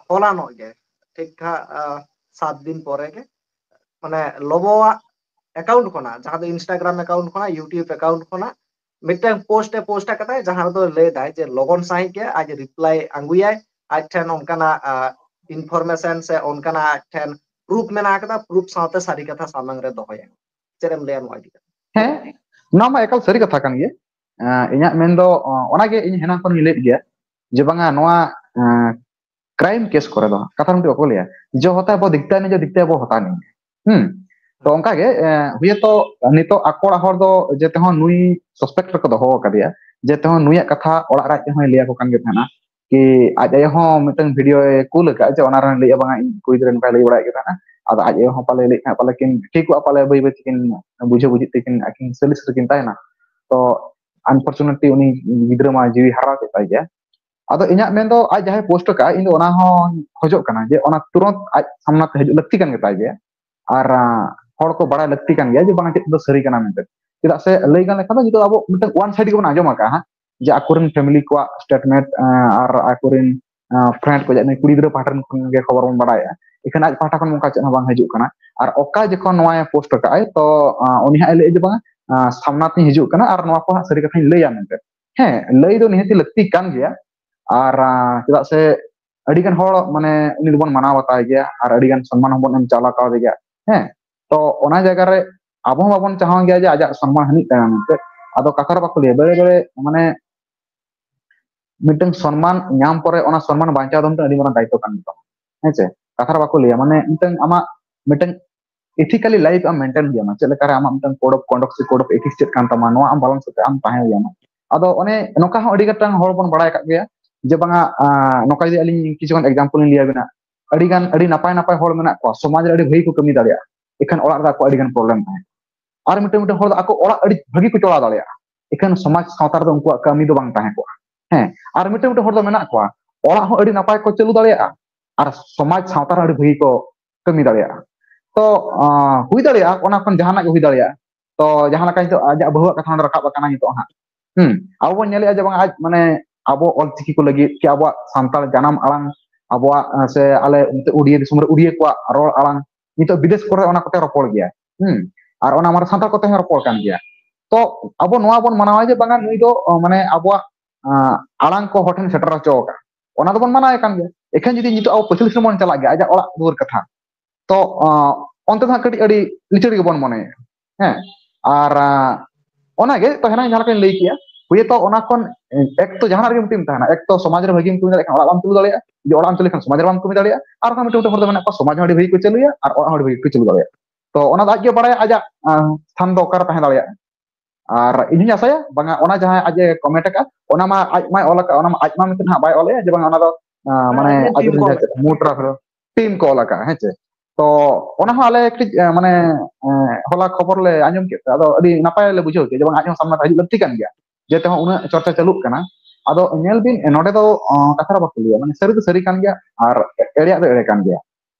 ᱦᱚᱞᱟᱱᱚᱜ ᱜᱮ ᱴᱷᱤᱠ ᱴᱷᱟᱠ ᱥᱟᱛ ᱫᱤᱱ ᱯᱚᱨᱮ ᱜᱮ ᱢᱟᱱᱮ ᱞᱚᱵᱚᱣᱟᱜ account ᱠᱷᱚᱱᱟᱜ, ᱡᱟᱦᱟᱸ ᱫᱚ Instagram account ᱠᱷᱚᱱᱟᱜ, YouTube account ᱠᱷᱚᱱᱟᱜ ᱢᱤᱫᱴᱟᱝ post ᱮ post ᱟᱠᱟᱫᱟᱭ, ᱡᱟᱦᱟᱸ ᱨᱮᱫᱚ ᱞᱟᱹᱭ ᱫᱟᱭ ᱡᱮ ᱞᱚᱜᱚᱱ ᱥᱟᱺᱦᱤᱡ ᱜᱮ ᱟᱡ reply ᱟᱹᱜᱩᱭᱟᱭ, ᱟᱡ ᱴᱷᱮᱱ ᱚᱱᱠᱟᱱᱟᱜ information ᱥᱮ ᱚᱱᱠᱟᱱᱟᱜ ᱟᱡ ᱴᱷᱮᱱ proof ᱢᱮᱱᱟᱜ ᱟᱠᱟᱫᱟ, proof ᱥᱟᱶᱛᱮ ᱥᱟᱹᱨᱤ ᱠᱟᱛᱷᱟ ᱥᱟᱢᱟᱝ ᱨᱮ ᱫᱚᱦᱚᱭᱟ᱾ ᱪᱮᱫ ᱮᱢ ᱞᱟᱹᱭᱟ ᱱᱚᱣᱟ ᱤᱫᱤ ᱠᱟᱛᱮ? ᱦᱮᱸ, ᱱᱚᱣᱟ ᱢᱟ ᱮᱠᱟᱞ ᱥᱟᱹᱨᱤ ᱠᱟᱛᱷᱟ ᱠᱟᱱ ᱜᱮ᱾ ᱤᱧᱟᱹᱜ ᱢᱮᱱ ᱫᱚ ᱚᱱᱟᱜᱮ ᱤᱧ ᱦᱮᱱᱟᱝ ᱠᱷᱚᱱ ᱤᱧ ᱞᱟᱹᱭᱮᱫ ᱜᱮᱭᱟ ᱡᱮ ᱵᱟᱝᱟ, ᱱᱚᱣᱟ crime case ᱠᱚᱨᱮ ᱫᱚ ᱠᱟᱛᱷᱟ ᱢᱤᱫᱴᱤᱡ ᱵᱟᱠᱚ ᱞᱟᱹᱭᱟ, "ᱡᱚ ᱦᱚᱛᱟ ᱵᱚ ᱫᱤᱠᱷᱛᱟ ᱱᱤᱡᱚ ᱫᱤᱠᱷᱛᱟ ᱵᱚ ᱦᱚᱛᱟ ᱱᱤᱡᱚ"᱾ ᱦᱩᱸ᱾ ᱛᱚ ᱚᱱᱠᱟ ᱜᱮ ᱦᱩᱭᱛᱚ ᱱᱤᱛᱚᱜ ᱟᱠᱚ ᱚᱲᱟᱜ ᱦᱚᱲ ᱫᱚ ᱡᱮ ᱛᱮᱦᱚᱸ ᱱᱩᱭ suspect ᱨᱮᱠᱚ ᱫᱚᱦᱚ ᱟᱠᱟᱫᱮᱭᱟ, ᱡᱮ ᱛᱮᱦᱚᱸ ᱱᱩᱭᱟᱜ ᱠᱟᱛᱷᱟ ᱚᱲᱟᱜ ᱨᱮ ᱟᱡ ᱛᱮᱦᱚᱸᱭ ᱞᱟᱹᱭ ᱟᱠᱚ ᱠᱟᱱ ᱜᱮ ᱛᱟᱦᱮᱱᱟ᱾ ᱠᱤ ᱟᱡ ᱟᱭᱳ ᱦᱚᱸ ᱢᱤᱫᱴᱟᱝ video ᱮ ᱠᱩᱞ ᱟᱠᱟᱫᱼᱟ, ᱡᱮ ᱚᱱᱟ ᱨᱮᱦᱚᱸ ᱞᱟᱹᱭᱮᱫᱼᱟ, "ᱵᱟᱝᱟ, ᱤᱧ ᱠᱩᱲᱤ ᱜᱤᱫᱽᱨᱟᱹ ᱱᱚᱝᱠᱟᱭ ᱞᱟᱹᱭ ᱵᱟᱲᱟᱭᱮᱫ ᱜᱮ ᱛᱟᱦᱮᱱᱟ᱾" ᱟᱫᱚ ᱟᱡ ᱟᱭᱳ ᱦᱚᱸ ᱯᱟᱞᱮ ᱞᱟᱹᱭᱮᱫ ᱛᱟᱦᱮᱸᱫ, ᱯᱟᱞᱮ ᱠᱤᱱ ᱴᱷᱤᱠᱚᱜᱼᱟ, ᱯᱟᱞᱮ ᱵᱟᱹᱭ ᱵᱟᱹᱭ ᱛᱮᱠᱤᱱ ᱵᱩᱡᱷᱟᱹ ᱵᱩᱡᱷᱤ ᱛᱮᱠᱤᱱ ᱟᱹᱠᱤᱱ ᱥᱟᱹᱞᱤᱥ ᱨᱮᱠᱤᱱ ᱛᱟᱦᱮᱱᱟ᱾ ᱛᱚ unfortunately ᱩᱱᱤ ᱜᱤᱫᱽᱨᱟᱹ ᱢᱟ ᱡᱤᱣᱤ ᱦᱟᱨᱟᱣ ᱠᱮᱫ ᱛᱟᱭ ᱜᱮᱭᱟ᱾ ᱟᱫᱚ ᱤᱧᱟᱹᱜ ᱢᱮᱱ ᱫᱚ ᱟᱡ ᱡᱟᱦᱟᱸᱭ post ᱟᱠᱟᱫᱼᱟ, ᱤᱧ ᱫᱚ ᱚᱱᱟ ᱦᱚᱸ ᱠᱷᱚᱡᱚᱜ ᱠᱟᱱᱟ ᱡᱮ ᱚᱱᱟ ᱛᱩᱨᱚᱱᱛ ᱟᱡ ᱥᱟᱢᱱᱟ ᱛᱮ ᱦᱤᱡᱩᱜ ᱞᱟᱹᱠᱛᱤ ᱠᱟᱱ ᱜᱮ ᱛᱟᱭ ᱜᱮᱭᱟ᱾ ᱟᱨ ᱦᱚᱲ ᱠᱚ ᱵᱟᱲᱟᱭ ᱞᱟᱹᱠᱛᱤ ᱠᱟᱱ ᱜᱮᱭᱟ ᱡᱮ ᱵᱟᱝ, ᱪᱮᱫ ᱫᱚ ᱥᱟᱹᱨᱤ ᱠᱟᱱᱟ ᱢᱮᱱᱛᱮ᱾ ᱪᱮᱫᱟᱜ ᱥᱮ ᱞᱟᱹᱭ ᱜᱟᱱ ᱞᱮᱠᱷᱟᱱ ᱫᱚ ᱱᱤᱛᱚᱜ ᱟᱵᱚ ᱢᱤᱫᱴᱟᱝ one side ᱜᱮᱵᱚᱱ ᱟᱸᱡᱚᱢ ᱟᱠᱟᱫᱼᱟ ᱦᱟᱸᱜ, ᱡᱮ ᱟᱠᱚᱨᱮᱱ family ᱠᱚᱣᱟᱜ statement ᱟᱨ ᱟᱠᱚᱨᱮᱱ friend ᱠᱚ, ᱡᱟᱦᱟᱸᱭ ᱠᱩᱲᱤ ᱜᱤᱫᱽᱨᱟᱹ ᱯᱟᱦᱴᱟ ᱨᱮᱱ ᱠᱷᱚᱱ ᱜᱮ ᱠᱷᱚᱵᱚᱨ ᱵᱚᱱ ᱵᱟᱲᱟᱭᱟ᱾ ᱮᱱᱠᱷᱟᱱ ᱟᱡ ᱯᱟᱦᱴᱟ ᱠᱷᱚᱱ ᱚᱱᱠᱟ ᱪᱮᱫ ᱦᱚᱸ ᱵᱟᱝ ᱦᱤᱡᱩᱜ ᱠᱟᱱᱟ᱾ ᱟᱨ ᱚᱠᱟ ᱡᱚᱠᱷᱚᱱ ᱱᱚᱣᱟ post ᱟᱠᱟᱫ ᱟᱭ, ᱛᱚ ᱩᱱᱤ ᱦᱟᱸᱜ ᱮ ᱞᱟᱹᱭᱮᱫ ᱡᱮ ᱵᱟᱝ, ᱥᱟᱢᱱᱟ ᱛᱤᱧ ᱦᱤᱡᱩᱜ ᱠᱟᱱᱟ ᱟᱨ ᱱᱚᱣᱟ ᱠᱚ ᱦᱟᱸᱜ ᱥᱟᱹᱨᱤ ᱠᱟᱛᱷᱟᱧ ᱞᱟᱹᱭᱟ ᱢᱮᱱᱛᱮ᱾ ᱦᱮᱸ, ᱞᱟᱹᱭ ᱫᱚ ᱱᱤᱦᱟᱹᱛᱤ ᱞᱟᱹᱠᱛᱤ ᱠᱟᱱ ᱜᱮᱭᱟ᱾ ᱟᱨ ᱪᱮᱫᱟᱜ ᱥᱮ ᱟᱹᱰᱤ ᱜᱟᱱ ᱦᱚᱲ ᱢᱟᱱᱮ ᱩᱱᱤ ᱫᱚᱵᱚᱱ ᱢᱟᱱᱟᱣ ᱵᱟᱛᱟᱣ ᱜᱮᱭᱟ ᱟᱨ ᱟᱹᱰᱤ ᱜᱟᱱ ᱥᱚᱱᱢᱟᱱ ᱦᱚᱸᱵᱚᱱ ᱮᱢ ᱪᱟᱞ ᱟᱠᱟᱣ ᱜᱮᱭᱟ᱾ ᱦᱮᱸ, ᱛᱚ ᱚᱱᱟ ᱡᱟᱭᱜᱟ ᱨᱮ ᱟᱵᱚ ᱦᱚᱸ ᱵᱟᱵᱚᱱ ᱪᱟᱦᱟᱣ ᱜᱮᱭᱟ ᱡᱮ ᱟᱡᱟᱜ ᱥᱚᱱᱢᱟᱱ ᱦᱟᱹᱱᱤᱡ ᱛᱟᱭᱟ ᱢᱮᱱᱛᱮ᱾ ᱟᱫᱚ ᱠᱟᱛᱷᱟ ᱨᱮ ᱵᱟᱠᱚ ᱞᱟᱹᱭᱟ, ᱵᱟᱹᱭ ᱵᱟᱹᱭ ᱢᱟᱱᱮ ᱢᱤᱫᱴᱟᱝ ᱥᱚᱱᱢᱟᱱ ᱧᱟᱢ ᱯᱚᱨᱮ ᱚᱱᱟ ᱥᱚᱱᱢᱟᱱ ᱵᱟᱧᱪᱟᱣ ᱫᱚ ᱢᱤᱫᱴᱟᱝ ᱟᱹᱰᱤ ᱢᱟᱨᱟᱝ ᱫᱟᱭᱤᱛᱛᱚ ᱠᱟᱱ ᱜᱮᱛᱟᱵᱚᱱᱟ᱾ ᱦᱮᱸ ᱪᱮ? ᱠᱟᱛᱷᱟ ᱨᱮ ᱵᱟᱠᱚ ᱞᱟᱹᱭᱟ, ᱢᱟᱱᱮ ᱢᱤᱫᱴᱟᱝ ᱟᱢᱟᱜ ᱢᱤᱫᱴᱟᱝ ethically life ᱟᱢ maintain ᱦᱩᱭ ᱟᱢᱟ, ᱪᱮᱫ ᱞᱮᱠᱟᱨᱮ ᱟᱢᱟᱜ ᱢᱤᱫᱴᱟᱝ code of conduct ᱥᱮ code of ethics ᱪᱮᱫ ᱠᱟᱱ ᱛᱟᱢᱟ, ᱱᱚᱣᱟ ᱟᱢ balance ᱠᱟᱛᱮ ᱟᱢ ᱛᱟᱦᱮᱸ ᱦᱩᱭ ᱟᱢᱟ᱾ ᱟᱫᱚ ᱚᱱᱮ ᱱᱚᱝᱠᱟ ᱦᱚᱸ ᱟᱹᱰᱤ ᱜᱚᱴᱟᱝ ᱦᱚᱲ ᱵᱚᱱ ᱵᱟᱲᱟᱭ ᱟᱠᱟᱫ ᱜᱮᱭᱟ ᱡᱮ ᱵᱟᱝᱟ, ᱟᱸ, ᱱᱚᱝᱠᱟ ᱡᱩᱫᱤ ᱟᱹᱞᱤᱧ ᱠᱤᱪᱷᱩ ᱜᱟᱱ example ᱞᱤᱧ ᱞᱟᱹᱭ ᱟᱵᱤᱱᱟ, ᱟᱹᱰᱤ ᱜᱟᱱ ᱟᱹᱰᱤ ᱱᱟᱯᱟᱭ ᱱᱟᱯᱟᱭ ᱦᱚᱲ ᱢᱮᱱᱟᱜ ᱠᱚᱣᱟ, ᱥᱚᱢᱟᱡᱽ ᱨᱮ ᱟᱹᱰᱤ ᱵᱷᱟᱹᱜᱤ ᱠᱚ ᱠᱟᱹᱢᱤ ᱫᱟᱲᱮᱭᱟᱜᱼᱟ, ᱮᱠᱷᱟᱱ ᱚᱲᱟᱜ ᱨᱮ ᱟᱠᱚ ᱟᱹᱰᱤ ᱜᱟᱱ problem ᱛᱟᱦᱮᱸ᱾ ᱟᱨ ᱢᱤᱫᱴᱟᱝ ᱢᱤᱫᱴᱟᱝ ᱦᱚᱲ ᱫᱚ ᱟᱠᱚ ᱚᱲᱟᱜ ᱟᱹᱰᱤ ᱵᱷᱟᱹᱜᱤ ᱠᱚ ᱪᱟᱞᱟᱣ ᱫᱟᱲᱮᱭᱟᱜᱼᱟ, ᱮᱠᱷᱟᱱ ᱥᱚᱢᱟᱡᱽ ᱥᱟᱶᱛᱟ ᱨᱮᱫᱚ ᱩᱱᱠᱩᱣᱟᱜ ᱠᱟᱹᱢᱤ ᱫᱚ ᱵᱟᱝ ᱛᱟᱦᱮᱸ ᱠᱚᱜᱼᱟ᱾ ᱦᱮᱸ, ᱟᱨ ᱢᱤᱫᱴᱟᱝ ᱢᱤᱫᱴᱟᱝ ᱦᱚᱲ ᱫᱚ ᱢᱮᱱᱟᱜ ᱠᱚᱣᱟ, ᱚᱲᱟᱜ ᱦᱚᱸ ᱟᱹᱰᱤ ᱱᱟᱯᱟᱭ ᱠᱚ ᱪᱟᱹᱞᱩ ᱫᱟᱲᱮᱭᱟᱜᱼᱟ, ᱟᱨ ᱥᱚᱢᱟᱡᱽ ᱥᱟᱶᱛᱟ ᱨᱮ ᱟᱹᱰᱤ ᱵᱷᱟᱹᱜᱤ ᱠᱚ ᱠᱟᱹᱢᱤ ᱫᱟᱲᱮᱭᱟᱜᱼᱟ᱾ ᱛᱚ, ᱟᱸ, ᱦᱩᱭ ᱫᱟᱲᱮᱭᱟᱜᱼᱟ, ᱚᱱᱟ ᱠᱷᱚᱱ ᱡᱟᱦᱟᱱᱟᱜ ᱜᱮ ᱦᱩᱭ ᱫᱟᱲᱮᱭᱟᱜᱼᱟ᱾ ᱛᱚ, ᱡᱟᱦᱟᱸ ᱞᱮᱠᱟ ᱱᱤᱛᱚᱜ ᱟᱡᱟᱜ ᱵᱟᱹᱦᱩᱣᱟᱜ ᱠᱟᱛᱷᱟ ᱱᱚᱰᱮ ᱨᱟᱠᱟᱵ ᱟᱠᱟᱱᱟ ᱱᱤᱛᱚᱜ ᱦᱟᱸᱜ᱾ ᱦᱩᱸ, ᱟᱵᱚ ᱵᱚᱱ ᱧᱮᱞᱮᱫᱼᱟ ᱡᱮ ᱵᱟᱝ ᱟᱡ, ᱢᱟᱱᱮ, ᱟᱵᱚ ᱚᱞᱪᱤᱠᱤ ᱠᱚ ᱞᱟᱹᱜᱤᱫ ᱠᱤ ᱟᱵᱚᱣᱟᱜ ᱥᱟᱱᱛᱟᱲ ᱡᱟᱱᱟᱢ ᱟᱲᱟᱝ, ᱟᱵᱚᱣᱟᱜ, ᱟᱸ, ᱥᱮ ᱟᱞᱮ ᱚᱱᱛᱮ ᱩᱲᱤᱭᱟ ᱫᱤᱥᱚᱢ ᱨᱮ ᱩᱲᱤᱭᱟ ᱠᱚᱣᱟᱜ ᱨᱚᱲ ᱟᱲᱟᱝ ᱱᱤᱛᱚᱜ ᱵᱤᱫᱮᱥ ᱠᱚᱨᱮ ᱚᱱᱟ ᱠᱚᱛᱮ ᱨᱚᱯᱚᱲ ᱜᱮᱭᱟ᱾ ᱦᱩᱸ, ᱟᱨ ᱚᱱᱟ ᱢᱟᱱᱮ ᱥᱟᱱᱛᱟᱲ ᱠᱚᱛᱮ ᱦᱚᱸ ᱨᱚᱯᱚᱲ ᱠᱟᱱ ᱜᱮᱭᱟ᱾ ᱛᱚ ᱟᱵᱚ ᱱᱚᱣᱟ ᱵᱚᱱ ᱢᱟᱱᱟᱣᱟ ᱡᱮ ᱵᱟᱝᱟ ᱱᱩᱭ ᱫᱚ, ᱚ, ᱢᱟᱱᱮ ᱟᱵᱚᱣᱟᱜ, ᱟᱸ, ᱟᱲᱟᱝ ᱠᱚ ᱦᱚᱲ ᱴᱷᱮᱱ ᱥᱮᱴᱮᱨ ᱦᱚᱪᱚ ᱟᱠᱟᱫ, ᱚᱱᱟ ᱫᱚᱵᱚᱱ ᱢᱟᱱᱟᱣᱮ ᱠᱟᱱ ᱜᱮᱭᱟ᱾ ᱮᱠᱷᱟᱱ ᱡᱩᱫᱤ ᱱᱤᱛᱚᱜ ᱟᱵᱚ ᱯᱟᱹᱪᱷᱞᱟᱹ ᱥᱮᱱ ᱵᱚᱱ ᱪᱟᱞᱟᱜ ᱜᱮᱭᱟ, ᱟᱡᱟᱜ ᱚᱲᱟᱜ ᱫᱩᱣᱟᱹᱨ ᱠᱟᱛᱷᱟ, ᱛᱚ, ᱟᱸ, ᱚᱱᱛᱮ ᱫᱚ ᱦᱟᱸᱜ ᱠᱟᱹᱴᱤᱡ ᱟᱹᱰᱤ ᱞᱤᱪᱟᱹᱲ ᱜᱮᱵᱚᱱ ᱢᱚᱱᱮᱭᱟ᱾ ᱦᱮᱸ, ᱟᱨ, ᱟᱸ, ᱚᱱᱟᱜᱮ ᱛᱚ ᱦᱮᱱᱟᱝ ᱡᱟᱦᱟᱸ ᱞᱮᱠᱟᱧ ᱞᱟᱹᱭ ᱠᱮᱜᱼᱟ, ᱦᱩᱭᱛᱚ ᱚᱱᱟ ᱠᱷᱚᱱ, ᱮᱠ ᱛᱚ ᱡᱟᱦᱟᱱᱟᱜ ᱨᱮᱜᱮ ᱢᱤᱫᱴᱮᱱ ᱛᱟᱦᱮᱱᱟ, ᱮᱠ ᱛᱚ ᱥᱚᱢᱟᱡᱽ ᱨᱮ ᱵᱷᱟᱹᱜᱤᱢ ᱠᱟᱹᱢᱤ ᱫᱟᱲᱮᱭᱟᱜ ᱠᱷᱟᱱ ᱚᱲᱟᱜ ᱵᱟᱢ ᱪᱟᱹᱞᱩ ᱫᱟᱲᱮᱭᱟᱜᱼᱟ, ᱡᱩᱫᱤ ᱚᱲᱟᱜ ᱮᱢ ᱪᱟᱹᱞᱩ ᱞᱮᱠᱷᱟᱱ ᱥᱚᱢᱟᱡᱽ ᱨᱮ ᱵᱟᱢ ᱠᱟᱹᱢᱤ ᱫᱟᱲᱮᱭᱟᱜᱼᱟ, ᱟᱨ ᱵᱟᱝ ᱢᱤᱫᱴᱮᱱ ᱢᱤᱫᱴᱮᱱ ᱦᱚᱲ ᱫᱚ ᱢᱮᱱᱟᱜ ᱠᱚᱣᱟ ᱥᱚᱢᱟᱡᱽ ᱦᱚᱸ ᱟᱹᱰᱤ ᱵᱷᱟᱹᱜᱤ ᱠᱚ ᱪᱟᱹᱞᱩᱭᱟ ᱟᱨ ᱚᱲᱟᱜ ᱦᱚᱸ ᱟᱹᱰᱤ ᱵᱷᱟᱹᱜᱤ ᱠᱚ ᱪᱟᱹᱞᱩ ᱫᱟᱲᱮᱭᱟᱜᱼᱟ᱾ ᱛᱚ ᱚᱱᱟ ᱫᱚ ᱟᱡ ᱜᱮ ᱵᱟᱲᱟᱭᱟ ᱟᱡᱟᱜ, ᱟᱸ, ᱛᱷᱟᱱ ᱫᱚ ᱚᱠᱟᱨᱮ ᱛᱟᱦᱮᱸ ᱫᱟᱲᱮᱭᱟᱜᱼᱟ᱾ ᱟᱨ ᱤᱧ ᱦᱚᱧ ᱟᱥᱟᱭᱟ ᱵᱟᱝᱟ ᱚᱱᱟ ᱡᱟᱦᱟᱸ ᱟᱡ ᱮ comment ᱟᱠᱟᱫ, ᱚᱱᱟ ᱢᱟ ᱟᱡ ᱢᱟᱭ ᱚᱞ ᱟᱠᱟᱫ, ᱚᱱᱟ ᱢᱟ ᱟᱡ ᱢᱟ ᱢᱮᱱᱛᱮ ᱦᱟᱸᱜ ᱵᱟᱭ ᱚᱞᱮᱜᱼᱟ ᱡᱮ ᱵᱟᱝᱟ ᱚᱱᱟ ᱫᱚ, ᱟᱸ, ᱢᱟᱱᱮ ᱦᱮᱸ, ᱟᱡ team ᱨᱮᱱ ᱠᱚ ᱡᱟᱦᱟᱸ ᱚᱞ ᱟᱠᱟᱫ᱾ ᱢᱩᱴᱨᱟ ᱨᱮ team ᱠᱚ ᱚᱞ ᱟᱠᱟᱫ, ᱦᱮᱸ ᱪᱮ? ᱛᱚ ᱚᱱᱟ ᱦᱚᱸ ᱟᱞᱮ ᱠᱟᱹᱴᱤᱡ, ᱟᱸ, ᱢᱟᱱᱮ, ᱟᱸ, ᱦᱚᱞᱟ ᱠᱷᱚᱵᱚᱨ ᱞᱮ ᱟᱸᱡᱚᱢ ᱠᱮᱫ ᱛᱮ ᱟᱫᱚ ᱟᱹᱰᱤ ᱱᱟᱯᱟᱭ ᱞᱮ ᱵᱩᱡᱷᱟᱹᱣ ᱠᱮᱫᱟ ᱡᱮ ᱵᱟᱝ ᱟᱡ ᱦᱚᱸ ᱥᱟᱢᱱᱟ ᱨᱮ ᱦᱤᱡᱩᱜ ᱞᱟᱹᱠᱛᱤ ᱠᱟᱱ ᱜᱮᱭᱟ, ᱡᱮᱛᱮ ᱦᱚᱸ ᱩᱱᱟᱹᱜ ᱪᱚᱨᱪᱟ ᱪᱟᱹᱞᱩᱜ ᱠᱟᱱᱟ᱾ ᱟᱫᱚ ᱧᱮᱞ ᱵᱤᱱ, ᱱᱚᱰᱮ ᱫᱚ, ᱟᱸ, ᱠᱟᱛᱷᱟ ᱨᱮ ᱵᱟᱠᱚ ᱞᱟᱹᱭᱟ, ᱢᱟᱱᱮ ᱥᱟᱹᱨᱤ ᱫᱚ ᱥᱟᱹᱨᱤ ᱠᱟᱱ ᱜᱮᱭᱟ ᱟᱨ ᱮᱲᱮᱭᱟᱜ ᱫᱚ ᱮᱲᱮ ᱠᱟᱱ ᱜᱮᱭᱟ᱾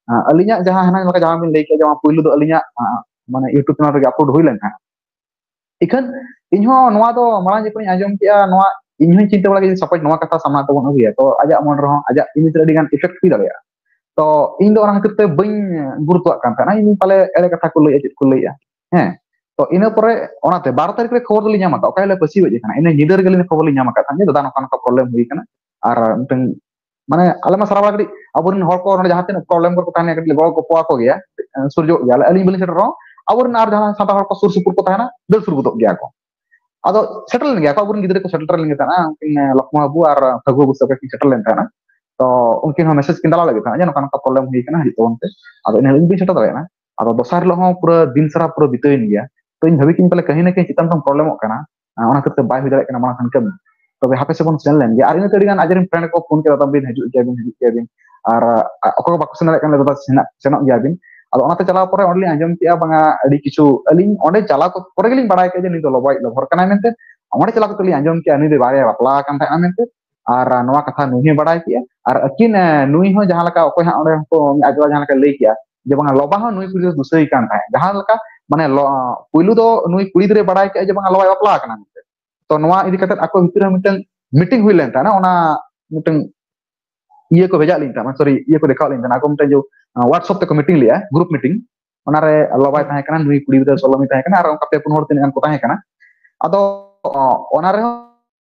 ᱟᱸ, ᱟᱹᱞᱤᱧᱟᱜ ᱡᱟᱦᱟᱸ ᱦᱮᱱᱟᱝ ᱞᱮᱠᱟ ᱡᱟᱦᱟᱸ ᱵᱤᱱ ᱞᱟᱹᱭ ᱠᱮᱫ, ᱡᱮᱢᱚᱱ ᱯᱩᱭᱞᱩ ᱫᱚ ᱟᱹᱞᱤᱧᱟᱜ, ᱟᱸ, ᱢᱟᱱᱮ YouTube channel ᱨᱮᱜᱮ upload ᱦᱩᱭ ᱞᱮᱱ ᱛᱟᱦᱮᱸᱫ᱾ ᱤᱠᱷᱟᱹᱱ ᱤᱧᱦᱚᱸ ᱱᱚᱣᱟ ᱫᱚ ᱢᱟᱲᱟᱝ ᱡᱚᱠᱷᱚᱱᱤᱧ ᱟᱸᱡᱚᱢ ᱠᱮᱜᱼᱟ, ᱱᱚᱣᱟ ᱤᱧᱦᱚᱧ ᱪᱤᱱᱛᱟᱹ ᱵᱟᱲᱟ ᱠᱮᱫᱟ, ᱥᱟᱯᱳᱡ ᱱᱚᱣᱟ ᱠᱟᱛᱷᱟ ᱥᱟᱢᱱᱟ ᱛᱮᱵᱚᱱ ᱟᱹᱜᱩᱭᱟ, ᱛᱚ ᱟᱡᱟᱜ ᱢᱚᱱ ᱨᱮᱦᱚᱸ ᱟᱡᱟᱜ image ᱨᱮ ᱟᱹᱰᱤ ᱜᱟᱱ effect ᱦᱩᱭ ᱫᱟᱲᱮᱭᱟᱜᱼᱟ᱾ ᱛᱚ ᱤᱧ ᱫᱚ ᱚᱱᱟ ᱠᱷᱟᱹᱛᱤᱨ ᱛᱮ ᱵᱟᱹᱧ ᱜᱩᱨᱩᱛᱛᱚᱣᱟᱜ ᱠᱟᱱ ᱛᱟᱦᱮᱱᱟ, ᱤᱧ ᱯᱟᱞᱮ ᱮᱲᱮ ᱠᱟᱛᱷᱟ ᱠᱚ ᱞᱟᱹᱭᱮᱫᱼᱟ, ᱪᱮᱫ ᱠᱚ ᱞᱟᱹᱭᱮᱫᱼᱟ᱾ ᱦᱮᱸ, ᱛᱚ ᱤᱱᱟᱹ ᱯᱚᱨᱮ ᱚᱱᱟᱛᱮ ᱵᱟᱨᱚ ᱛᱟᱹᱨᱤᱠᱷ ᱨᱮ ᱠᱷᱚᱵᱚᱨ ᱫᱚᱞᱤᱧ ᱧᱟᱢ ᱟᱠᱟᱫ, ᱚᱠᱟ ᱦᱤᱞᱳᱜ ᱯᱟᱹᱥᱤ ᱜᱚᱡ ᱟᱠᱟᱱᱟ, ᱤᱱᱟᱹ ᱧᱤᱫᱟᱹ ᱨᱮᱜᱮ ᱟᱹᱞᱤᱧ ᱠᱷᱚᱵᱚᱨ ᱞᱤᱧ ᱧᱟᱢ ᱟᱠᱟᱫ ᱛᱟᱦᱮᱸᱫ ᱡᱮ ᱫᱟᱫᱟ ᱱᱚᱝᱠᱟ ᱱᱚᱝᱠᱟ problem ᱦᱩᱭ ᱟᱠᱟᱱᱟ᱾ ᱟᱨ ᱢᱤᱫᱴᱟᱝ, ᱢᱟᱱᱮ ᱟᱞᱮ ᱢᱟ ᱥᱟᱨᱟ ᱵᱮᱲᱟ ᱠᱟᱹᱴᱤᱡ ᱟᱵᱚᱨᱮᱱ ᱦᱚᱲ ᱠᱚ ᱱᱚᱰᱮ ᱡᱟᱦᱟᱸ ᱛᱤᱱᱟᱹᱜ problem ᱠᱚᱨᱮ ᱠᱚ ᱛᱟᱦᱮᱱᱟ ᱠᱟᱹᱴᱤᱡ ᱞᱮ ᱜᱚᱲᱚ ᱜᱚᱯᱚ ᱟᱠᱚ ᱜᱮᱭᱟ, ᱥᱩᱨ ᱧᱚᱜ ᱜᱮᱭᱟᱞᱮ, ᱟᱹᱞᱤᱧ ᱵᱟᱹᱞᱤᱧ ᱥᱮᱴᱮᱨ ᱨᱮᱦᱚᱸ ᱟᱵᱚᱨᱮᱱ ᱟᱨ ᱡᱟᱦᱟᱸ ᱥᱟᱱᱛᱟᱲ ᱦᱚᱲ ᱠᱚ ᱥᱩᱨ ᱥᱩᱯᱩᱨ ᱠᱚ ᱛᱟᱦᱮᱱᱟ ᱫᱟᱹᱲ ᱥᱩᱨ ᱜᱚᱫᱚᱜ ᱜᱮᱭᱟ ᱠᱚ᱾ ᱟᱫᱚ ᱥᱮᱴᱮᱨ ᱞᱮᱱ ᱜᱮᱭᱟ ᱠᱚ, ᱟᱵᱚᱨᱮᱱ ᱜᱤᱫᱽᱨᱟᱹ ᱠᱚ ᱥᱮᱴᱮᱨ ᱞᱮᱱ ᱜᱮ ᱛᱟᱦᱮᱱᱟ, ᱩᱱᱠᱤᱱ ᱞᱚᱠᱷᱢᱚ ᱵᱟᱹᱵᱩ ᱟᱨ ᱯᱷᱟᱹᱜᱩ ᱵᱟᱹᱵᱩ ᱥᱮᱫ ᱠᱤᱱ ᱥᱮᱴᱮᱨ ᱞᱮᱱ ᱛᱟᱦᱮᱱᱟ᱾ ᱛᱚ ᱩᱱᱠᱤᱱ ᱦᱚᱸ ᱢᱮᱥᱮᱡᱽ ᱠᱤᱱ ᱫᱟᱞᱟ ᱞᱟᱹᱜᱤᱫ ᱛᱟᱦᱮᱸᱫ ᱡᱮ ᱱᱚᱝᱠᱟ ᱱᱚᱝᱠᱟ ᱯᱨᱚᱵᱞᱮᱢ ᱦᱩᱭ ᱠᱟᱱᱟ, ᱦᱤᱡᱩᱜ ᱛᱟᱵᱚᱱ ᱯᱮ᱾ ᱟᱫᱚ ᱤᱱᱟᱹ ᱦᱤᱞᱳᱜ ᱵᱟᱹᱧ ᱥᱮᱴᱮᱨ ᱫᱟᱲᱮᱭᱟᱜᱼᱟ᱾ ᱟᱫᱚ ᱫᱚᱥᱟᱨ ᱦᱤᱞᱳᱜ ᱦᱚᱸ ᱯᱩᱨᱟᱹ ᱫᱤᱱ ᱥᱟᱨᱟ ᱯᱩᱨᱟᱹ ᱵᱤᱛᱟᱹᱣᱮᱱ ᱜᱮᱭᱟ᱾ ᱛᱚ ᱤᱧ ᱵᱷᱟᱵᱤ ᱠᱤᱧ ᱯᱟᱞᱮ ᱠᱟᱹᱦᱤ ᱱᱟ ᱠᱟᱹᱦᱤ ᱪᱮᱛᱟᱱ ᱠᱷᱚᱱ ᱯᱨᱚᱵᱞᱮᱢᱚᱜ ᱠᱟᱱᱟ᱾ ᱚᱱᱟ ᱠᱷᱟᱹᱛᱤᱨ ᱛᱮ ᱵᱟᱭ ᱦᱩᱭ ᱫᱟᱲᱮᱭᱟᱜ ᱠᱟᱱᱟ ᱢᱟᱲᱟᱝ ᱠᱷᱚᱱ ᱠᱟᱹᱢᱤ᱾ ᱛᱚᱵᱮ ᱦᱟᱯᱮ ᱥᱮ ᱵᱚᱱ ᱥᱮᱱ ᱞᱮᱱ ᱜᱮ᱾ ᱟᱨ ᱤᱱᱟᱹᱛᱮ ᱟᱹᱰᱤ ᱜᱟᱱ ᱟᱡᱨᱮᱱ ᱯᱷᱨᱮᱱᱰ ᱠᱚ ᱯᱷᱳᱱ ᱠᱮᱫᱟ, ᱫᱟᱫᱟ ᱵᱤᱱ ᱦᱤᱡᱩᱜ ᱜᱮᱭᱟ ᱵᱤᱱ, ᱦᱤᱡᱩᱜ ᱜᱮᱭᱟ ᱵᱤᱱ᱾ ᱟᱨ ᱚᱠᱚᱭ ᱠᱚ ᱵᱟᱠᱚ ᱥᱮᱱ ᱫᱟᱲᱮᱭᱟᱜ ᱠᱟᱱᱟ, ᱫᱟᱫᱟ ᱥᱮᱱᱚᱜ ᱜᱮᱭᱟ ᱵᱤᱱ᱾ ᱟᱫᱚ ᱚᱱᱟᱛᱮ ᱪᱟᱞᱟᱣ ᱯᱚᱨᱮ ᱚᱸᱰᱮ ᱞᱤᱧ ᱟᱸᱡᱚᱢ ᱠᱮᱜᱼᱟ ᱵᱟᱝᱟ ᱟᱹᱰᱤ ᱠᱤᱪᱷᱩ, ᱟᱹᱞᱤᱧ ᱚᱸᱰᱮ ᱪᱟᱞᱟᱣ ᱯᱚᱨᱮ ᱜᱮᱞᱤᱧ ᱵᱟᱲᱟᱭ ᱠᱮᱜᱼᱟ ᱡᱮ ᱱᱩᱭ ᱫᱚ ᱞᱚᱵᱟᱭᱤᱡ ᱞᱚᱵᱷᱚᱨ ᱠᱟᱱᱟᱭ ᱢᱮᱱᱛᱮ᱾ ᱚᱸᱰᱮ ᱪᱟᱞᱟᱣ ᱠᱟᱛᱮ ᱞᱤᱧ ᱟᱸᱡᱚᱢ ᱠᱮᱜᱼᱟ ᱱᱩᱭ ᱫᱚ ᱵᱟᱨᱭᱟ ᱵᱟᱯᱞᱟ ᱟᱠᱟᱱ ᱛᱟᱦᱮᱸᱱᱟ ᱢᱮᱱᱛᱮ᱾ ᱟᱨ ᱱᱚᱣᱟ ᱠᱟᱛᱷᱟ ᱱᱩᱭ ᱦᱚᱸᱭ ᱵᱟᱲᱟᱭ ᱠᱮᱜᱼᱟ᱾ ᱟᱨ ᱟᱹᱠᱤᱱ ᱱᱩᱭ ᱦᱚᱸ ᱡᱟᱦᱟᱸ ᱞᱮᱠᱟ ᱚᱠᱚᱭ ᱦᱟᱸᱜ ᱚᱸᱰᱮ ᱦᱚᱸᱠᱚ ᱟᱡ ᱵᱟᱵᱟ ᱡᱟᱦᱟᱸ ᱞᱮᱠᱟᱭ ᱞᱟᱹᱭ ᱠᱮᱜᱼᱟ ᱡᱮ ᱵᱟᱝᱟ ᱞᱚᱵᱟ ᱦᱚᱸ ᱱᱩᱭ ᱠᱩᱲᱤ ᱫᱚ ᱫᱩᱥᱟᱹᱭ ᱠᱟᱱ ᱛᱟᱦᱮᱸᱫ᱾ ᱡᱟᱦᱟᱸ ᱞᱮᱠᱟ ᱢᱟᱱᱮ ᱯᱩᱭᱞᱩ ᱫᱚ ᱱᱩᱭ ᱠᱩᱲᱤ ᱜᱤᱫᱽᱨᱟᱹᱭ ᱵᱟᱲᱟᱭ ᱠᱮᱜᱼᱟ ᱡᱮ ᱵᱟᱝᱟ ᱞᱚᱵᱟᱭ ᱵᱟᱯᱞᱟ ᱟᱠᱟᱱᱟ ᱢᱮᱱᱛᱮ᱾ ᱛᱚ ᱱᱚᱣᱟ ᱤᱫᱤ ᱠᱟᱛᱮ ᱟᱠᱚ ᱵᱷᱤᱛᱤᱨ ᱨᱮ ᱢᱤᱫᱴᱟᱝ ᱢᱤᱴᱤᱝ ᱦᱩᱭ ᱞᱮᱱ ᱛᱟᱦᱮᱸᱱᱟ, ᱚᱱᱟ ᱢᱤᱫᱴᱟᱝ ᱤᱭᱟᱹ ᱠᱚ ᱵᱷᱮᱡᱟ ᱞᱤᱧ ᱛᱟᱦᱮᱸᱱᱟ, ᱥᱚᱨᱤ, ᱤᱭᱟᱹ ᱠᱚ ᱫᱮᱠᱷᱟᱣ ᱞᱤᱧ ᱛᱟᱦᱮᱸᱱᱟ᱾ ᱟᱠᱚ ᱢᱤᱫᱴᱟᱝ ᱡᱮ WhatsApp ᱛᱮᱠᱚ ᱢᱤᱴᱤᱝ ᱞᱮᱜᱼᱟ, ᱜᱨᱩᱯ ᱢᱤᱴᱤᱝ᱾ ᱚᱱᱟᱨᱮ ᱞᱚᱵᱟᱭ ᱛᱟᱦᱮᱸ ᱠᱟᱱᱟ, ᱱᱩᱭ ᱠᱩᱲᱤ ᱜᱤᱫᱽᱨᱟᱹ ᱥᱚᱞᱚᱢᱤ ᱛᱟᱦᱮᱸ ᱠᱟᱱᱟ, ᱟᱨ ᱚᱱᱠᱟ ᱯᱮ ᱯᱩᱱ ᱦᱚᱲ ᱛᱤᱱᱟᱹᱜ ᱜᱟᱱ ᱠᱚ ᱛᱟᱦᱮᱸ ᱠᱟᱱᱟ᱾ ᱟᱫᱚ ᱚᱱᱟ ᱨᱮᱦᱚᱸ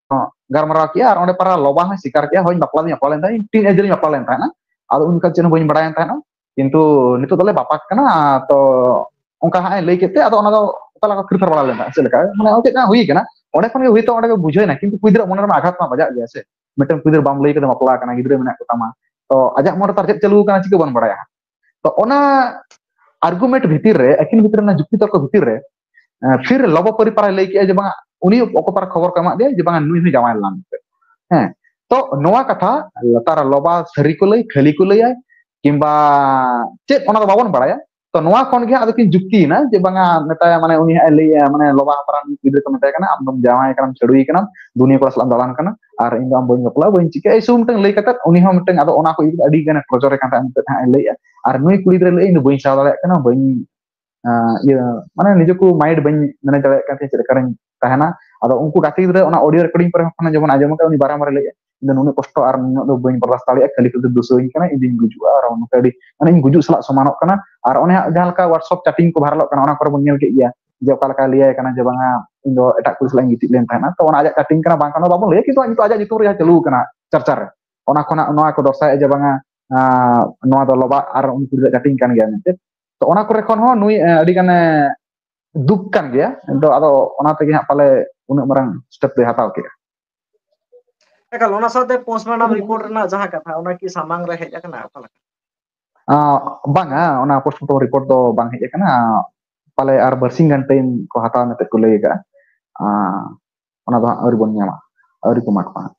ᱜᱟᱞᱢᱟᱨᱟᱣ ᱠᱮᱜᱼᱟ, ᱟᱨ ᱚᱸᱰᱮ ᱯᱟᱨᱟ ᱞᱚᱵᱟ ᱦᱚᱸᱭ ᱥᱤᱠᱟᱨ ᱠᱮᱜᱼᱟ, ᱦᱳᱭ ᱵᱟᱯᱞᱟ ᱫᱚᱧ ᱵᱟᱯᱞᱟ ᱞᱮᱱ ᱛᱟᱦᱮᱸᱫ, ᱴᱤᱱ ᱮᱡᱽ ᱨᱮᱧ ᱵᱟᱯᱞᱟ ᱞᱮᱱ ᱛᱟᱦᱮᱸᱫ᱾ ᱟᱫᱚ ᱩᱱ ᱡᱚᱠᱷᱚᱱ ᱪᱮᱫ ᱦᱚᱸ ᱵᱟᱹᱧ ᱵᱟᱲᱟᱭ ᱛᱟᱦᱮᱸᱫ, ᱠᱤᱱᱛᱩ ᱱᱤᱛᱚᱜ ᱫᱚᱞᱮ ᱵᱟᱯᱟᱜ ᱠᱟᱱᱟ᱾ ᱛᱚ ᱚᱱᱠᱟ ᱦᱟᱸᱜ ᱮ ᱞᱟᱹᱭ ᱠᱮᱫ ᱛᱮ ᱟᱫᱚ ᱚᱱᱟ ᱫᱚ ᱚᱠᱟ ᱞᱮᱠᱟ ᱠᱷᱤᱨ ᱛᱷᱟᱨ ᱵᱟᱲᱟ ᱞᱮᱱ ᱛᱟᱦᱮᱸᱫ, ᱪᱮᱫ ᱞᱮᱠᱟ ᱢᱟᱱᱮ ᱪᱮᱫ ᱦᱩᱭ ᱠᱟᱱᱟ, ᱚᱸᱰᱮ ᱠᱷᱚᱱ ᱜᱮ ᱦᱳᱭᱛᱳ ᱚᱸᱰᱮ ᱜᱮ ᱵᱩᱡᱷᱟᱹᱣ ᱮᱱᱟ᱾ ᱠᱤᱱᱛᱩ ᱠᱩᱲᱤ ᱜᱤᱫᱽᱨᱟᱹ ᱢᱚᱱᱮ ᱨᱮᱢᱟ ᱟᱜᱷᱟᱛ ᱢᱟ ᱵᱟᱡᱟᱜ ᱜᱮᱭᱟ ᱥᱮ, ᱢᱤᱫᱴᱟᱝ ᱠᱩᱲᱤ ᱜᱤᱫᱽᱨᱟᱹ ᱵᱟᱢ ᱞᱟᱹᱭ ᱠᱟᱫᱮ ᱵᱟᱯᱞᱟ ᱠᱟᱱᱟ, ᱜᱤᱫᱽᱨᱟᱹ ᱢᱮᱱᱟᱜ ᱠᱚ ᱛᱟᱢᱟ, ᱛᱚ ᱟᱡᱟᱜ ᱢᱚᱱᱮ ᱛᱟᱨ ᱪᱮᱫ ᱪᱟᱹᱞᱩ ᱠᱟᱱᱟ ᱪᱤᱠᱟᱹ ᱵᱚᱱ ᱵᱟᱲᱟᱭᱟ᱾ ᱛᱚ ᱚᱱᱟ ᱟᱨᱜᱩᱢᱮᱱᱴ ᱵᱷᱤᱛᱤᱨ ᱨᱮ, ᱟᱹᱠᱤᱱ ᱵᱷᱤᱛᱤᱨ ᱨᱮᱱᱟᱜ ᱡᱩᱠᱛᱤ ᱛᱚᱨᱠᱚ ᱵᱷᱤᱛᱤᱨ ᱨᱮ ᱯᱷᱤᱨ ᱞᱚᱵᱚ ᱯᱟᱹᱨᱤ ᱯᱟᱨᱟᱭ ᱞᱟᱹᱭ ᱠᱮᱜᱼᱟ ᱡᱮ ᱵᱟᱝᱟ ᱩᱱᱤ ᱚᱠᱚ ᱯᱟᱨᱟ ᱠᱷᱚᱵᱚᱨ ᱠᱚ ᱮᱢᱟᱫ ᱫᱮᱭᱟ ᱡᱮ ᱵᱟᱝᱟ ᱱᱩᱭ ᱦᱚᱸ ᱡᱟᱶᱟᱭ ᱞᱮᱱᱟ ᱢᱮᱱᱛᱮ᱾ ᱦᱮᱸ, ᱛᱚ ᱱᱚᱣᱟ ᱠᱟᱛᱷᱟ ᱞᱟᱛᱟᱨ ᱞᱚᱵᱟ ᱥᱟᱹᱨᱤ ᱠᱚ ᱞᱟᱹᱭ, ᱠᱷᱟᱹᱞᱤ ᱠᱚ ᱞᱟᱹᱭᱟ, ᱠᱤᱝᱵᱟ ᱪᱮᱫ, ᱚᱱᱟ ᱫᱚ ᱵᱟᱵᱚᱱ ᱵᱟᱲᱟᱭᱟ᱾ ᱛᱚ ᱱᱚᱣᱟ ᱠᱷᱚᱱ ᱜᱮ ᱦᱟᱸᱜ ᱟᱫᱚ ᱠᱤᱱ ᱡᱩᱠᱛᱤᱭᱮᱱᱟ ᱡᱮ ᱵᱟᱝᱟ ᱢᱮᱛᱟᱭᱟ, ᱢᱟᱱᱮ ᱩᱱᱤ ᱦᱟᱸᱜ ᱮ ᱞᱟᱹᱭᱮᱜᱼᱟ, ᱢᱟᱱᱮ ᱞᱚᱵᱟ ᱦᱟᱯᱲᱟᱢ ᱜᱤᱫᱽᱨᱟᱹ ᱠᱚ ᱢᱮᱛᱟᱭ ᱠᱟᱱᱟ, ᱟᱢ ᱫᱚᱢ ᱡᱟᱶᱟᱭ ᱠᱟᱱᱟᱢ, ᱪᱷᱟᱹᱰᱩᱭ ᱠᱟᱱᱟᱢ, ᱫᱩᱱᱤᱭᱟᱹ ᱠᱚᱲᱟ ᱥᱟᱞᱟᱜ ᱮᱢ ᱫᱟᱬᱟᱱ ᱠᱟᱱᱟ, ᱟᱨ ᱤᱧ ᱫᱚ ᱟᱢ ᱵᱟᱹᱧ ᱵᱟᱯᱞᱟᱜᱼᱟ, ᱵᱟᱹᱧ ᱪᱤᱠᱟᱹᱜᱼᱟ, ᱮᱭ ᱥᱚᱵ ᱢᱤᱫᱴᱟᱝ ᱞᱟᱹᱭ ᱠᱟᱛᱮ ᱩᱱᱤ ᱦᱚᱸ ᱢᱤᱫᱴᱟᱝ ᱟᱫᱚ ᱚᱱᱟ ᱠᱚ ᱤᱫᱤ ᱠᱟᱛᱮ ᱟᱹᱰᱤ ᱜᱟᱱᱮ ᱴᱚᱨᱪᱟᱨᱮ ᱠᱟᱱ ᱛᱟᱦᱮᱸᱫ ᱢᱮᱱᱛᱮ ᱦᱟᱸᱜ ᱮ ᱞᱟᱹᱭᱮᱜᱼᱟ᱾ ᱟᱨ ᱱᱩᱭ ᱠᱩᱲᱤ ᱜᱤᱫᱽᱨᱟᱹ ᱞᱟᱹᱭᱮᱜᱼᱟ, ᱤᱧ ᱫᱚ ᱵᱟᱹᱧ ᱥᱟᱦᱟᱣ ᱫᱟᱲᱮᱭᱟᱜ ᱠᱟᱱᱟ, ᱵᱟᱹᱧ ᱟᱸ, ᱤᱭᱟᱹ, ᱢᱟᱱᱮ ᱱᱤᱡᱮ ᱠᱚ ᱢᱟᱭᱤᱱᱰ ᱵᱟᱹᱧ ᱢᱮᱱᱮᱡᱽ ᱫᱟᱲᱮᱭᱟᱜ ᱠᱟᱱ ᱛᱟᱦᱮᱸᱫ ᱪᱮᱫ ᱞᱮᱠᱟᱨᱤᱧ ᱛᱟᱦᱮᱱᱟ᱾ ᱟᱫᱚ ᱩᱱᱠᱩ ᱜᱟᱛᱮ ᱜᱤᱫᱽᱨᱟᱹ ᱚᱱᱟ ᱚᱰᱤᱭᱳ ᱨᱮᱠᱚᱨᱰᱤᱝ ᱠᱚᱨᱮ ᱦᱚᱸ ᱡᱮᱢᱚᱱ ᱟᱸᱡᱚᱢ ᱠᱟᱜ ᱩᱱᱤ ᱵᱟᱨᱟᱢᱵᱟᱨ ᱞᱟᱹᱭᱮᱜᱼᱟ, "ᱤᱧ ᱫᱚ ᱱᱩᱱᱟᱹᱜ ᱠᱚᱥᱴᱚ ᱟᱨ ᱱᱩᱱᱟᱹᱜ ᱫᱚ ᱵᱟᱹᱧ ᱵᱚᱨᱫᱟᱥ ᱫᱟᱲᱮᱭᱟᱜᱼᱟ, ᱠᱷᱟᱹᱞᱤ ᱠᱷᱟᱹᱞᱤ ᱫᱩᱥᱟᱹᱣᱟᱹᱧ ᱠᱟᱱᱟ, ᱤᱧ ᱫᱩᱧ ᱜᱩᱡᱩᱜᱼᱟ, ᱟᱨ ᱱᱚᱝᱠᱟ ᱟᱹᱰᱤ, ᱢᱟᱱᱮ ᱤᱧ ᱜᱩᱡᱩᱜ ᱥᱟᱞᱟᱜ ᱥᱚᱢᱟᱱᱚᱜ ᱠᱟᱱᱟ᱾" ᱟᱨ ᱚᱱᱮ ᱦᱟᱸᱜ ᱡᱟᱦᱟᱸ ᱞᱮᱠᱟ WhatsApp ᱪᱮᱴᱤᱝ ᱠᱚ ᱵᱷᱟᱭᱨᱟᱞᱚᱜ ᱠᱟᱱᱟ, ᱚᱱᱟ ᱠᱚᱨᱮ ᱵᱚᱱ ᱧᱮᱞ ᱠᱮᱫ ᱜᱮᱭᱟ ᱡᱮ ᱚᱠᱟ ᱞᱮᱠᱟᱭ ᱞᱟᱹᱭᱟᱭ ᱠᱟᱱᱟ ᱡᱮ, "ᱵᱟᱝᱟ, ᱤᱧ ᱫᱚ ᱮᱴᱟᱜ ᱠᱩᱲᱤ ᱥᱟᱞᱟᱜ ᱤᱧ ᱜᱤᱛᱤᱡ ᱞᱮᱱ ᱛᱟᱦᱮᱱᱟ᱾" ᱛᱚ ᱚᱱᱟ ᱟᱡᱟᱜ ᱪᱮᱴᱤᱝ ᱠᱟᱱᱟ, ᱵᱟᱝ ᱠᱟᱱᱟ ᱵᱟᱵᱚᱱ ᱞᱟᱹᱭᱟ, ᱠᱤᱱᱛᱩ ᱱᱤᱛᱚᱜ ᱟᱡᱟᱜ ᱧᱩᱛᱩᱢ ᱨᱮ ᱡᱟᱦᱟᱸ ᱪᱟᱹᱞᱩ ᱠᱟᱱᱟ ᱪᱟᱨᱪᱟ ᱨᱮ, ᱚᱱᱟ ᱠᱷᱚᱱᱟᱜ ᱱᱚᱣᱟ ᱠᱚ ᱫᱚᱨᱥᱟᱭᱮᱫᱼᱟ ᱡᱮ ᱵᱟᱝᱟ, ᱟᱸ, ᱱᱚᱣᱟ ᱫᱚ ᱞᱚᱵᱟ ᱟᱨ ᱩᱱᱠᱩ ᱫᱚ ᱪᱮᱴᱤᱝ ᱠᱟᱱ ᱜᱮᱭᱟ ᱢᱮᱱᱛᱮ᱾ ᱛᱚ ᱚᱱᱟ ᱠᱚᱨᱮ ᱠᱷᱚᱱ ᱦᱚᱸ ᱱᱩᱭ, ᱮ, ᱟᱹᱰᱤ ᱜᱟᱱᱮ ᱫᱩᱠ ᱠᱟᱱ ᱜᱮᱭᱟ᱾ ᱟᱫᱚ, ᱟᱫᱚ ᱚᱱᱟ ᱛᱮᱜᱮ ᱦᱟᱸᱜ ᱯᱟᱞᱮ ᱩᱱᱟᱹᱜ ᱢᱟᱨᱟᱝ ᱥᱴᱮᱯ ᱫᱚᱭ ᱦᱟᱛᱟᱣ ᱠᱮᱜᱼᱟ᱾ ᱮᱠᱟᱞ, ᱚᱱᱟ ᱥᱟᱶᱛᱮ ᱯᱳᱥᱴᱢᱚᱨᱴᱮᱢ ᱨᱤᱯᱳᱨᱴ ᱨᱮᱱᱟᱜ ᱡᱟᱦᱟᱸ ᱠᱟᱛᱷᱟ, ᱚᱱᱟ ᱠᱤ ᱥᱟᱢᱟᱝ ᱨᱮ ᱦᱮᱡ ᱟᱠᱟᱱᱟ? ᱚᱠᱟ ᱞᱮᱠᱟ? ᱟᱸ, ᱵᱟᱝᱟ, ᱚᱱᱟ ᱯᱳᱥᱴᱢᱚᱨᱴᱮᱢ ᱨᱤᱯᱳᱨᱴ ᱫᱚ ᱵᱟᱝ ᱦᱮᱡ ᱟᱠᱟᱱᱟ᱾ ᱯᱟᱞᱮ ᱟᱨ ᱵᱟᱨᱥᱤᱧ ᱜᱟᱱ ᱴᱟᱭᱤᱢ ᱠᱚ ᱦᱟᱛᱟᱣᱟ ᱢᱮᱱᱛᱮ ᱠᱚ ᱞᱟᱹᱭ ᱟᱠᱟᱫᱼᱟ᱾ ᱟᱸ, ᱚᱱᱟ ᱫᱚ ᱦᱟᱸᱜ ᱟᱹᱣᱨᱤ ᱵᱚᱱ ᱧᱟᱢᱟ, ᱟᱹᱣᱨᱤ ᱠᱚ ᱮᱢᱟ ᱠᱚᱣᱟ ᱦᱟᱸᱜ᱾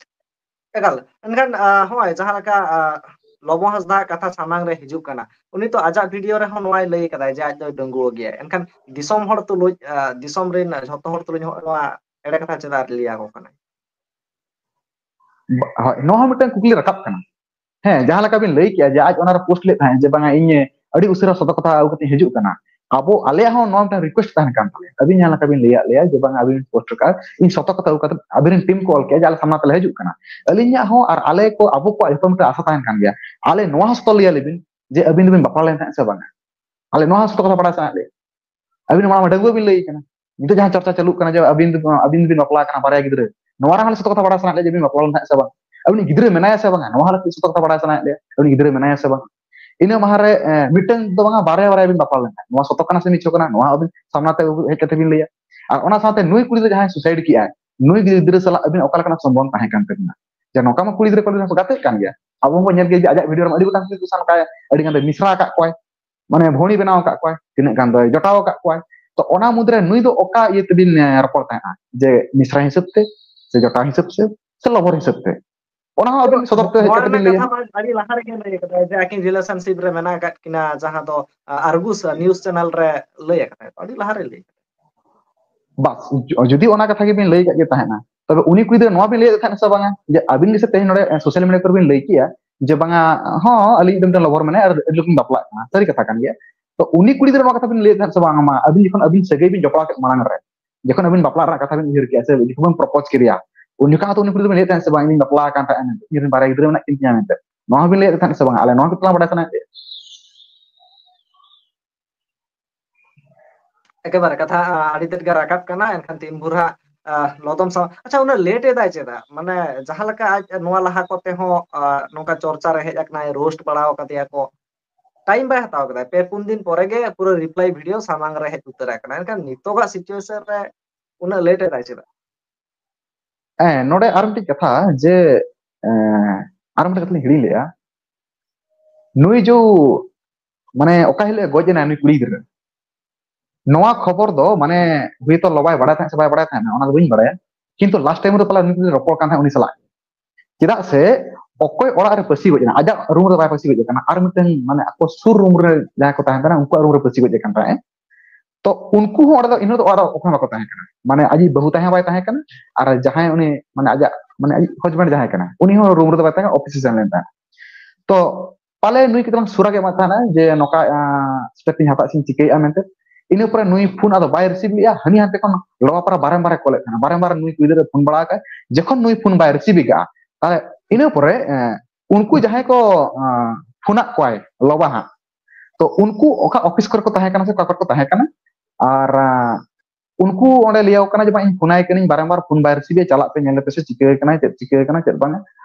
ᱮᱠᱟᱞ᱾ ᱮᱱᱠᱷᱟᱱ, ᱟᱸ, ᱦᱚᱸᱜᱼᱚᱭ ᱡᱟᱦᱟᱸ ᱞᱮᱠᱟ, ᱟᱸ, ᱞᱚᱵᱚ ᱦᱟᱸᱥᱫᱟ ᱠᱟᱛᱷᱟ ᱥᱟᱢᱟᱝ ᱨᱮ ᱦᱤᱡᱩᱜ ᱠᱟᱱᱟ, ᱩᱱᱤ ᱛᱚ ᱟᱡᱟᱜ ᱵᱷᱤᱰᱤᱭᱳ ᱨᱮᱦᱚᱸ ᱱᱚᱣᱟᱭ ᱞᱟᱹᱭ ᱠᱟᱫᱟᱭ ᱡᱮ ᱟᱡ ᱫᱚᱭ ᱰᱟᱺᱜᱩᱣᱟᱹ ᱜᱮᱭᱟᱭ᱾ ᱮᱱᱠᱷᱟᱱ ᱫᱤᱥᱚᱢ ᱦᱚᱲ ᱛᱩᱞᱩᱡ, ᱟᱸ, ᱫᱤᱥᱚᱢ ᱨᱮᱱ ᱡᱷᱚᱛᱚ ᱦᱚᱲ ᱛᱩᱞᱩᱡ ᱦᱚᱸᱜᱼᱚᱭ ᱱᱚᱣᱟ ᱮᱲᱮ ᱠᱟᱛᱷᱟ ᱪᱮᱫᱟᱜ ᱞᱟᱹᱭ ᱟᱠᱚ ᱠᱟᱱᱟᱭ? ᱵᱟ-, ᱦᱳᱭ, ᱱᱚᱣᱟ ᱦᱚᱸ ᱢᱤᱫᱴᱟᱝ ᱠᱩᱠᱞᱤ ᱨᱟᱠᱟᱵ ᱠᱟᱱᱟ᱾ ᱦᱮᱸ, ᱡᱟᱦᱟᱸ ᱞᱮᱠᱟ ᱵᱤᱱ ᱞᱟᱹᱭ ᱠᱮᱜᱼᱟ ᱡᱮ ᱟᱡ ᱚᱱᱟᱨᱮ ᱯᱳᱥᱴ ᱞᱮᱫ ᱛᱟᱦᱮᱸᱫ ᱡᱮ ᱵᱟᱝᱟ ᱤᱧ ᱟᱹᱰᱤ ᱩᱥᱟᱹᱨᱟ ᱥᱚᱛᱚ ᱠᱟᱛᱷᱟ ᱟᱹᱜᱩ ᱠᱟᱛᱮ ᱦᱤᱡᱩᱜ ᱠᱟᱱᱟ᱾ ᱟᱵᱚ, ᱟᱞᱮᱭᱟᱜ ᱦᱚᱸ ᱱᱚᱣᱟ ᱢᱤᱫᱴᱟᱝ ᱨᱤᱠᱩᱭᱮᱥᱴ ᱛᱟᱦᱮᱱ ᱠᱟᱱ ᱛᱟᱞᱮᱭᱟ᱾ ᱟᱹᱵᱤᱱ ᱡᱟᱦᱟᱸ ᱞᱮᱠᱟ ᱵᱤᱱ ᱞᱟᱹᱭᱟᱫ ᱞᱮᱭᱟ ᱡᱮ ᱵᱟᱝᱟ ᱟᱹᱵᱤᱱ ᱯᱳᱥᱴ ᱠᱟᱜᱼᱟ, ᱤᱧ ᱥᱚᱛᱚ ᱠᱟᱛᱷᱟ ᱟᱹᱜᱩ ᱠᱟᱛᱮ ᱟᱹᱵᱤᱱ ᱨᱮᱱ ᱴᱤᱢ ᱠᱚ ᱚᱞ ᱠᱮᱜᱼᱟ ᱡᱮ ᱟᱞᱮ ᱥᱟᱢᱱᱟ ᱛᱮᱞᱮ ᱦᱤᱡᱩᱜ ᱠᱟᱱᱟ᱾ ᱟᱹᱞᱤᱧᱟᱜ ᱦᱚᱸ ᱟᱨ ᱟᱞᱮ ᱠᱚ, ᱟᱵᱚ ᱠᱚᱣᱟᱜ ᱡᱚᱛᱚ ᱢᱤᱫᱴᱟᱝ ᱟᱥᱟ ᱛᱟᱦᱮᱱ ᱠᱟᱱ ᱜᱮᱭᱟ, ᱟᱞᱮ ᱱᱚᱣᱟ ᱦᱚᱸ ᱥᱚᱛᱚ ᱞᱟᱹᱭ ᱟᱞᱮ ᱵᱤᱱ ᱡᱮ ᱟᱹᱵᱤᱱ ᱫᱚᱵᱤᱱ ᱵᱟᱯᱞᱟ ᱞᱮᱱ ᱛᱟᱦᱮᱸᱫ ᱥᱮ ᱵᱟᱝᱟ᱾ ᱟᱞᱮ ᱱᱚᱣᱟ ᱦᱚᱸ ᱥᱚᱛᱚ ᱠᱟᱛᱷᱟ ᱵᱟᱲᱟᱭ ᱥᱟᱱᱟᱭᱮᱫ ᱞᱮᱭᱟ᱾ ᱟᱹᱵᱤᱱ ᱢᱟᱲᱟᱝ ᱢᱟ ᱰᱟᱺᱜᱩᱣᱟᱹ ᱵᱤᱱ ᱞᱟᱹᱭ ᱠᱟᱱᱟ, ᱱᱤᱛᱚᱜ ᱡᱟᱦᱟᱸ ᱪᱚᱨᱪᱟ ᱪᱟᱹᱞᱩᱜ ᱠᱟᱱᱟ ᱡᱮ ᱟᱹᱵᱤᱱ ᱫᱚ, ᱟᱹᱵᱤᱱ ᱫᱚᱵᱤᱱ ᱵᱟᱯᱞᱟ ᱠᱟᱱᱟ, ᱵᱟᱨᱭᱟ ᱜᱤᱫᱽᱨᱟᱹ, ᱱᱚᱣᱟ ᱨᱮᱦᱚᱸ ᱟᱞᱮ ᱥᱚᱛᱚ ᱠᱟᱛᱷᱟ ᱵᱟᱲᱟᱭ ᱥᱟᱱᱟᱭᱮᱫ ᱞᱮᱭᱟ ᱡᱮ ᱟᱹᱵᱤᱱ ᱵᱟᱯᱞᱟ ᱞᱮᱱ ᱛᱟᱦᱮᱸᱫ ᱥᱮ ᱵᱟᱝ, ᱟᱹᱵᱤᱱ ᱜᱤᱫᱽᱨᱟᱹ ᱢᱮᱱᱟᱭᱟ ᱥᱮ ᱵᱟᱝᱟ, ᱱᱚᱣᱟ ᱦᱚᱸ ᱟᱞᱮ ᱥᱚᱛᱚ ᱠᱟᱛᱷᱟ ᱵᱟᱲᱟᱭ ᱥᱟᱱᱟᱭᱮᱫ ᱞᱮᱭᱟ, ᱟᱹᱵᱤᱱ ᱜᱤᱫᱽᱨᱟᱹ ᱢᱮᱱᱟᱭᱟ ᱥᱮ ᱵᱟᱝ᱾ ᱤᱱᱟᱹ ᱢᱟᱦᱟ ᱨᱮ, ᱮ, ᱢᱤᱫᱴᱟᱝ ᱫᱚ ᱵᱟᱝᱟ, ᱵᱟᱨᱭᱟ ᱵᱟᱨᱭᱟ ᱵᱤᱱ ᱵᱟᱯᱞᱟ ᱞᱮᱱ ᱛᱟᱦᱮᱸᱫ, ᱱᱚᱣᱟ ᱥᱚᱛᱚ ᱠᱟᱱᱟ ᱥᱮ ᱢᱤᱪᱷᱟᱹ ᱠᱟᱱᱟ, ᱱᱚᱣᱟ ᱟᱹᱵᱤᱱ ᱥᱟᱢᱱᱟ ᱛᱮ ᱦᱮᱡ ᱠᱟᱛᱮ ᱵᱤᱱ ᱞᱟᱹᱭᱟ᱾ ᱟᱨ ᱚᱱᱟ ᱥᱟᱶᱛᱮ ᱱᱩᱭ ᱠᱩᱲᱤ ᱫᱚ ᱡᱟᱦᱟᱸᱭ ᱥᱩᱥᱟᱭᱤᱰ ᱠᱮᱜᱼᱟᱭ, ᱱᱩᱭ ᱜᱤᱫᱽᱨᱟᱹ ᱥᱟᱞᱟᱜ ᱟᱹᱵᱤᱱ ᱚᱠᱟ ᱞᱮᱠᱟᱱᱟᱜ ᱥᱚᱢᱵᱚᱱᱫᱷ ᱛᱟᱦᱮᱸ ᱠᱟᱱ ᱛᱟᱹᱵᱤᱱᱟ? ᱡᱮ ᱱᱚᱝᱠᱟ ᱢᱟ ᱠᱩᱲᱤ ᱜᱤᱫᱽᱨᱟᱹ ᱠᱚ ᱜᱟᱛᱮᱜ ᱠᱟᱱ ᱜᱮᱭᱟ, ᱟᱵᱚ ᱦᱚᱸᱵᱚᱱ ᱧᱮᱞ ᱜᱮᱭᱟ ᱡᱮ ᱟᱡᱟᱜ ᱵᱷᱤᱰᱤᱭᱳ ᱨᱮ ᱟᱹᱰᱤ ᱜᱚᱴᱟᱝ ᱠᱩᱲᱤ ᱠᱚ ᱥᱟᱶ ᱱᱚᱝᱠᱟ ᱟᱹᱰᱤ ᱜᱟᱱ ᱫᱚᱭ ᱢᱤᱥᱨᱟ ᱟᱠᱟᱫ ᱠᱚᱣᱟᱭ, ᱢᱟᱱᱮ ᱵᱷᱩᱣᱟᱹᱲᱤ ᱵᱮᱱᱟᱣ ᱟᱠᱟᱫ ᱠᱚᱣᱟᱭ, ᱛᱤᱱᱟᱹᱜ ᱜᱟᱱ ᱫᱚᱭ ᱡᱚᱴᱟᱣ ᱟᱠᱟᱫ ᱠᱚᱣᱟᱭ᱾ ᱛᱚ ᱚᱱᱟ ᱢᱩᱫᱽᱨᱮ ᱱᱩᱭ ᱫᱚ ᱚᱠᱟ ᱤᱭᱟᱹ ᱛᱮᱵᱤᱱ, ᱮ, ᱨᱚᱯᱚᱲ ᱛᱟᱦᱮᱸᱫᱼᱟ? ᱡᱮ ᱢᱤᱥᱨᱟ ᱦᱤᱥᱟᱹᱵ ᱛᱮ, ᱥᱮ ᱡᱚᱴᱟᱣ ᱦᱤᱥᱟᱹᱵ ᱥᱮ, ᱥᱮ ᱞᱚᱵᱚᱨ ᱦᱤᱥᱟᱹᱵ ᱛᱮ? ᱚᱱᱟ ᱦᱚᱸ ᱟᱹᱵᱤᱱ ᱥᱚᱫᱚᱨ ᱛᱮ ᱦᱮᱡ ᱱᱚᱣᱟ ᱠᱟᱛᱮ ᱵᱤᱱ ᱨᱮᱱᱟᱜ ᱞᱟᱹᱭᱟ᱾ ᱠᱟᱛᱷᱟ ᱢᱟ ᱟᱹᱰᱤ ᱞᱟᱦᱟ ᱨᱮᱜᱮ ᱞᱟᱹᱭ ᱟᱠᱟᱫᱟᱭ ᱡᱮ ᱟᱹᱠᱤᱱ ᱨᱤᱞᱮᱥᱚᱱᱥᱤᱯ ᱨᱮ ᱢᱮᱱᱟᱜ ᱟᱠᱟᱫ ᱠᱤᱱᱟ, ᱡᱟᱦᱟᱸ ᱫᱚ, ᱟ, ᱟᱨᱜᱩᱥ ᱱᱤᱭᱩᱡ ᱪᱮᱱᱮᱞ ᱨᱮ ᱞᱟᱹᱭ ᱟᱠᱟᱫᱟᱭ, ᱟᱹᱰᱤ ᱞᱟᱦᱟ ᱨᱮ ᱞᱟᱹᱭ ᱟᱠᱟᱫᱟᱭ᱾ ᱵᱟᱥ, ᱡᱩ-, ᱡᱩᱫᱤ ᱚᱱᱟ ᱠᱟᱛᱷᱟ ᱜᱮᱵᱤᱱ ᱞᱟᱹᱭ ᱠᱟᱜ ᱜᱮ ᱛᱟᱦᱮᱱᱟ, ᱛᱚᱵᱮ ᱩᱱᱤ ᱠᱩᱲᱤ ᱜᱤᱫᱽᱨᱟᱹ ᱱᱚᱣᱟ ᱵᱤᱱ ᱞᱟᱹᱭᱮᱫ ᱛᱟᱦᱮᱱᱟ ᱥᱮ ᱵᱟᱝᱟ ᱡᱮ ᱟᱹᱵᱤᱱ ᱜᱮᱥᱮ ᱛᱮᱦᱮᱧ ᱱᱚᱰᱮ, ᱮ, ᱥᱳᱥᱟᱞ ᱢᱤᱰᱤᱭᱟ ᱠᱚᱨᱮ ᱵᱤᱱ ᱞᱟᱹᱭ ᱠᱮᱜᱼᱟ ᱡᱮ ᱵᱟᱝᱟ, ᱦᱚᱸ, ᱟᱹᱞᱤᱧ ᱢᱤᱫᱴᱮᱱ ᱞᱚᱵᱚᱨ ᱢᱮᱱᱟᱭᱟ ᱟᱨ ᱟᱹᱰᱤ ᱞᱚᱜᱚᱱ ᱵᱟᱯᱞᱟᱜ ᱠᱟᱱᱟ, ᱥᱟᱹᱨᱤ ᱠᱟᱛᱷᱟ ᱠᱟᱱ ᱜᱮᱭᱟ᱾ ᱛᱚ ᱩᱱᱤ ᱠᱩᱲᱤ ᱜᱤᱫᱽᱨᱟᱹ ᱱᱚᱣᱟ ᱠᱟᱛᱷᱟ ᱵᱤᱱ ᱞᱟᱹᱭᱮᱫ ᱛᱟᱦᱮᱸᱫ ᱥᱮ ᱵᱟᱝᱟ, ᱢᱟ ᱟᱹᱵᱤᱱ ᱡᱚᱠᱷᱚᱱ ᱟᱹᱵᱤᱱ ᱥᱟᱹᱜᱟᱹᱭ ᱵᱤᱱ ᱡᱚᱯᱲᱟᱣ ᱠᱮᱫ ᱢᱟᱲᱟᱝ ᱨᱮ, ᱡᱚᱠᱷᱚᱱ ᱟᱹᱵᱤᱱ ᱵᱟᱯᱞᱟ ᱨᱮᱱᱟᱜ ᱠᱟᱛᱷᱟ ᱵᱤᱱ ᱩᱭᱦᱟᱹᱨ ᱠᱮᱜᱼᱟ ᱥᱮ ᱡᱚᱠᱷᱚᱱ ᱵᱤᱱ ᱯᱨᱚᱯᱳᱡᱽ ᱠᱮᱫᱮᱭᱟ, ᱩᱱ ᱡᱚᱠᱷᱚᱱ ᱦᱚᱸᱛᱚ ᱩᱱᱤ ᱠᱩᱲᱤ ᱫᱚᱵᱤᱱ ᱞᱟᱹᱭᱮᱫ ᱛᱟᱦᱮᱸᱫ ᱥᱮ ᱵᱟᱝ, ᱤᱧ ᱵᱟᱯᱞᱟ ᱟᱠᱟᱱ ᱛᱟᱦᱮᱸᱫ, ᱤᱧ ᱨᱮᱱ ᱵᱟᱨᱭᱟ ᱜᱤᱫᱽᱨᱟᱹ ᱢᱮᱱᱟᱜ ᱠᱤᱱ ᱛᱤᱧᱟ ᱢᱮᱱᱛᱮ, ᱱᱚᱣᱟ ᱦᱚᱸᱵᱤᱱ ᱞᱟᱹᱭᱮᱫ ᱛᱟᱦᱮᱸᱫ ᱥᱮ ᱵᱟᱝᱟ? ᱟᱞᱮ ᱱᱚᱣᱟ ᱜᱮ ᱛᱟᱞᱟᱝ ᱵᱟᱰᱟᱭ ᱥᱟᱱᱟᱭᱮᱫ ᱞᱮᱭᱟ᱾ ᱮᱠᱮᱵᱟᱨᱮ ᱠᱟᱛᱷᱟ, ᱟ, ᱟᱹᱰᱤ ᱛᱮᱫ ᱜᱮ ᱨᱟᱠᱟᱵ ᱠᱟᱱᱟ, ᱮᱱᱠᱷᱟᱱ ᱛᱤᱱ ᱵᱷᱳᱨ ᱦᱟᱸᱜ, ᱟ, ᱞᱚᱫᱚᱢ ᱥᱟᱶ, ᱟᱪᱪᱷᱟ, ᱩᱱᱟᱹᱜ ᱞᱮᱴ ᱮᱫᱟᱭ ᱪᱮᱫᱟᱜ? ᱢᱟᱱᱮ ᱡᱟᱦᱟᱸ ᱞᱮᱠᱟ ᱟᱡ ᱱᱚᱣᱟ ᱞᱟᱦᱟ ᱠᱚᱛᱮ ᱦᱚᱸ, ᱟ, ᱱᱚᱝᱠᱟ ᱪᱚᱨᱪᱟ ᱨᱮ ᱦᱮᱡ ᱟᱠᱟᱱᱟᱭ, ᱨᱳᱥᱴ ᱵᱟᱲᱟᱣ ᱠᱟᱫᱮᱭᱟ ᱠᱚ, ᱴᱟᱭᱤᱢ ᱵᱟᱭ ᱦᱟᱛᱟᱣ ᱠᱮᱫᱟ, ᱯᱮ ᱯᱩᱱ ᱫᱤᱱ ᱯᱚᱨᱮ ᱜᱮ ᱯᱩᱨᱟᱹ ᱨᱤᱯᱞᱟᱭ ᱵᱷᱤᱰᱤᱭᱳ ᱥᱟᱢᱟᱝ ᱨᱮ ᱦᱮᱡ ᱩᱛᱟᱹᱨ ᱟᱠᱟᱱᱟ᱾ ᱮᱱᱠᱷᱟᱱ ᱱᱤᱛᱚᱜᱟᱜ ᱥᱤᱪᱩᱭᱮᱥᱚᱱ ᱨᱮ ᱩᱱᱟᱹᱜ ᱞᱮᱴ ᱮᱫᱟᱭ ᱪᱮᱫᱟᱜ? ᱦᱮᱸ, ᱱᱚᱰᱮ ᱟᱨ ᱢᱤᱫᱴᱤᱡ ᱠᱟᱛᱷᱟ ᱡᱮ, ᱮᱸ, ᱟᱨ ᱢᱤᱫᱴᱤᱡ ᱠᱟᱛᱷᱟ ᱞᱤᱧ ᱦᱤᱲᱤᱧ ᱞᱮᱜᱼᱟ᱾ ᱱᱩᱭ ᱡᱚ, ᱢᱟᱱᱮ, ᱚᱠᱟ ᱦᱤᱞᱳᱜ ᱮ ᱜᱚᱡ ᱮᱱᱟ ᱱᱩᱭ ᱠᱩᱲᱤ ᱜᱤᱫᱽᱨᱟᱹ, ᱱᱚᱣᱟ ᱠᱷᱚᱵᱚᱨ ᱫᱚ, ᱢᱟᱱᱮ, ᱦᱚᱭᱛᱳ ᱞᱚᱵᱟᱭ ᱵᱟᱲᱟᱭ ᱛᱟᱦᱮᱸᱫ ᱥᱮ ᱵᱟᱭ ᱵᱟᱲᱟᱭ ᱛᱟᱦᱮᱸᱫ, ᱚᱱᱟ ᱫᱚ ᱵᱟᱹᱧ ᱵᱟᱲᱟᱭᱟ, ᱠᱤᱱᱛᱩ ᱞᱟᱥᱴ ᱴᱟᱭᱤᱢ ᱨᱮ ᱯᱟᱞᱮ ᱩᱱᱤ ᱨᱚᱯᱚᱲ ᱠᱟᱱ ᱛᱟᱦᱮᱸᱫ ᱩᱱᱤ ᱥᱟᱞᱟᱜ᱾ ᱪᱮᱫᱟᱜ ᱥᱮ ᱚᱠᱚᱭ ᱚᱲᱟᱜ ᱨᱮ ᱯᱟᱹᱥᱤ ᱜᱚᱡ ᱮᱱᱟ, ᱟᱡᱟᱜ ᱨᱩᱢ ᱨᱮ ᱵᱟᱭ ᱯᱟᱹᱥᱤ ᱜᱚᱡ ᱟᱠᱟᱱᱟ, ᱟᱨ ᱢᱤᱫᱴᱮᱱ, ᱢᱟᱱᱮ, ᱟᱠᱚ ᱥᱩᱨ ᱨᱩᱢ ᱨᱮ ᱡᱟᱦᱟᱸᱭ ᱠᱚ ᱛᱟᱦᱮᱸ ᱠᱟᱱᱟ, ᱩᱱᱠᱩᱣᱟᱜ ᱨᱩᱢ ᱨᱮ ᱯᱟᱹᱥᱤ ᱜᱚᱡ ᱟᱠᱟᱱ ᱛᱟᱦᱮᱸᱫ᱾ ᱛᱚ ᱩᱱᱠᱩ ᱦᱚᱸ ᱚᱸᱰᱮ ᱫᱚ, ᱤᱱᱟᱹ ᱫᱚ ᱚᱲᱟᱜ ᱨᱮ ᱚᱠᱚᱭ ᱦᱚᱸ ᱵᱟᱠᱚ ᱛᱟᱦᱮᱸ ᱠᱟᱱᱟ, ᱢᱟᱱᱮ, ᱟᱡᱤᱡ ᱵᱟᱹᱦᱩ ᱛᱟᱦᱮᱸ ᱵᱟᱭ ᱛᱟᱦᱮᱸ ᱠᱟᱱᱟ, ᱟᱨ ᱡᱟᱦᱟᱸᱭ ᱩᱱᱤ, ᱢᱟᱱᱮ, ᱟᱡᱟᱜ, ᱢᱟᱱᱮ, ᱟᱡ ᱦᱟᱡᱵᱮᱱᱰ ᱡᱟᱦᱟᱸᱭ ᱠᱟᱱᱟ, ᱩᱱᱤ ᱦᱚᱸ ᱨᱩᱢ ᱨᱮᱫᱚ ᱵᱟᱭ ᱛᱟᱦᱮᱸ ᱠᱟᱱᱟ, ᱚᱯᱷᱤᱥ ᱮ ᱥᱮᱱ ᱞᱮᱱ ᱛᱟᱦᱮᱸᱫ᱾ ᱛᱚ ᱯᱟᱞᱮ ᱱᱩᱭ ᱠᱟᱹᱴᱤᱡ ᱥᱩᱨᱟᱜ ᱮ ᱮᱢᱟᱫ ᱛᱟᱦᱮᱱᱟ ᱡᱮ ᱱᱚᱝᱠᱟ, ᱟᱸ, ᱪᱤᱠᱟᱹᱛᱤᱧ ᱦᱟᱛᱟᱜ ᱥᱤᱧ ᱪᱤᱠᱟᱹᱭᱮᱫᱼᱟ ᱢᱮᱱᱛᱮ᱾ ᱤᱱᱟᱹ ᱯᱚᱨᱮ ᱱᱩᱭ ᱯᱷᱳᱱ ᱟᱫᱚ ᱵᱟᱭ ᱨᱤᱥᱤᱵᱷ ᱞᱮᱜᱼᱟ, ᱦᱟᱹᱱᱤ ᱦᱟᱱᱛᱮ ᱠᱷᱚᱱ ᱞᱚᱵᱟ ᱯᱟᱨᱟ ᱵᱟᱨᱮᱢ ᱵᱟᱨᱮ ᱠᱚᱞᱮᱫ ᱛᱟᱦᱮᱱᱟ, ᱵᱟᱨᱮᱢ ᱵᱟᱨ ᱱᱩᱭ ᱠᱩᱲᱤ ᱜᱤᱫᱽᱨᱟᱹ ᱯᱷᱳᱱ ᱵᱟᱲᱟ ᱟᱠᱟᱫ, ᱡᱚᱠᱷᱚᱱ ᱱᱩᱭ ᱯᱷᱳᱱ ᱵᱟᱭ ᱨᱤᱥᱤᱵᱷ ᱟᱠᱟᱫᱼᱟ, ᱛᱟᱦᱞᱮ ᱤᱱᱟᱹ ᱯᱚᱨᱮ, ᱮᱸ, ᱩᱱᱠᱩ ᱡᱟᱦᱟᱸᱭ ᱠᱚ, ᱟᱸ, ᱯᱷᱳᱱᱟᱜ ᱠᱚᱣᱟᱭ ᱞᱚᱵᱟ ᱦᱟᱸᱜ, ᱛᱚ ᱩᱱᱠᱩ ᱚᱠᱟ ᱚᱯᱷᱤᱥ ᱠᱚᱨᱮ ᱠᱚ ᱛᱟᱦᱮᱸ ᱠᱟᱱᱟ ᱥᱮ ᱚᱠᱟ ᱠᱚᱨᱮ ᱠᱚ ᱛᱟᱦᱮᱸ ᱠᱟᱱᱟ, ᱟᱨ, ᱟᱸ, ᱩᱱᱠᱩ ᱚᱸᱰᱮ ᱞᱟᱹᱭᱟᱠᱚ ᱠᱟᱱᱟ ᱡᱮ, "ᱵᱟᱝ, ᱤᱧ ᱯᱷᱳᱱᱟᱭ ᱠᱟᱹᱱᱟᱹᱧ, ᱵᱟᱨᱮᱢ ᱵᱟᱨ ᱯᱷᱳᱱ ᱵᱟᱭ ᱨᱤᱥᱤᱵᱷ ᱮᱫᱟ, ᱪᱟᱞᱟᱜ ᱯᱮ ᱧᱮᱞ ᱞᱮᱯᱮ ᱥᱮ ᱪᱤᱠᱟᱹ ᱠᱟᱱᱟᱭ, ᱪᱮᱫ ᱪᱤᱠᱟᱹ ᱠᱟᱱᱟ, ᱪᱮᱫ ᱵᱟᱝᱟ?"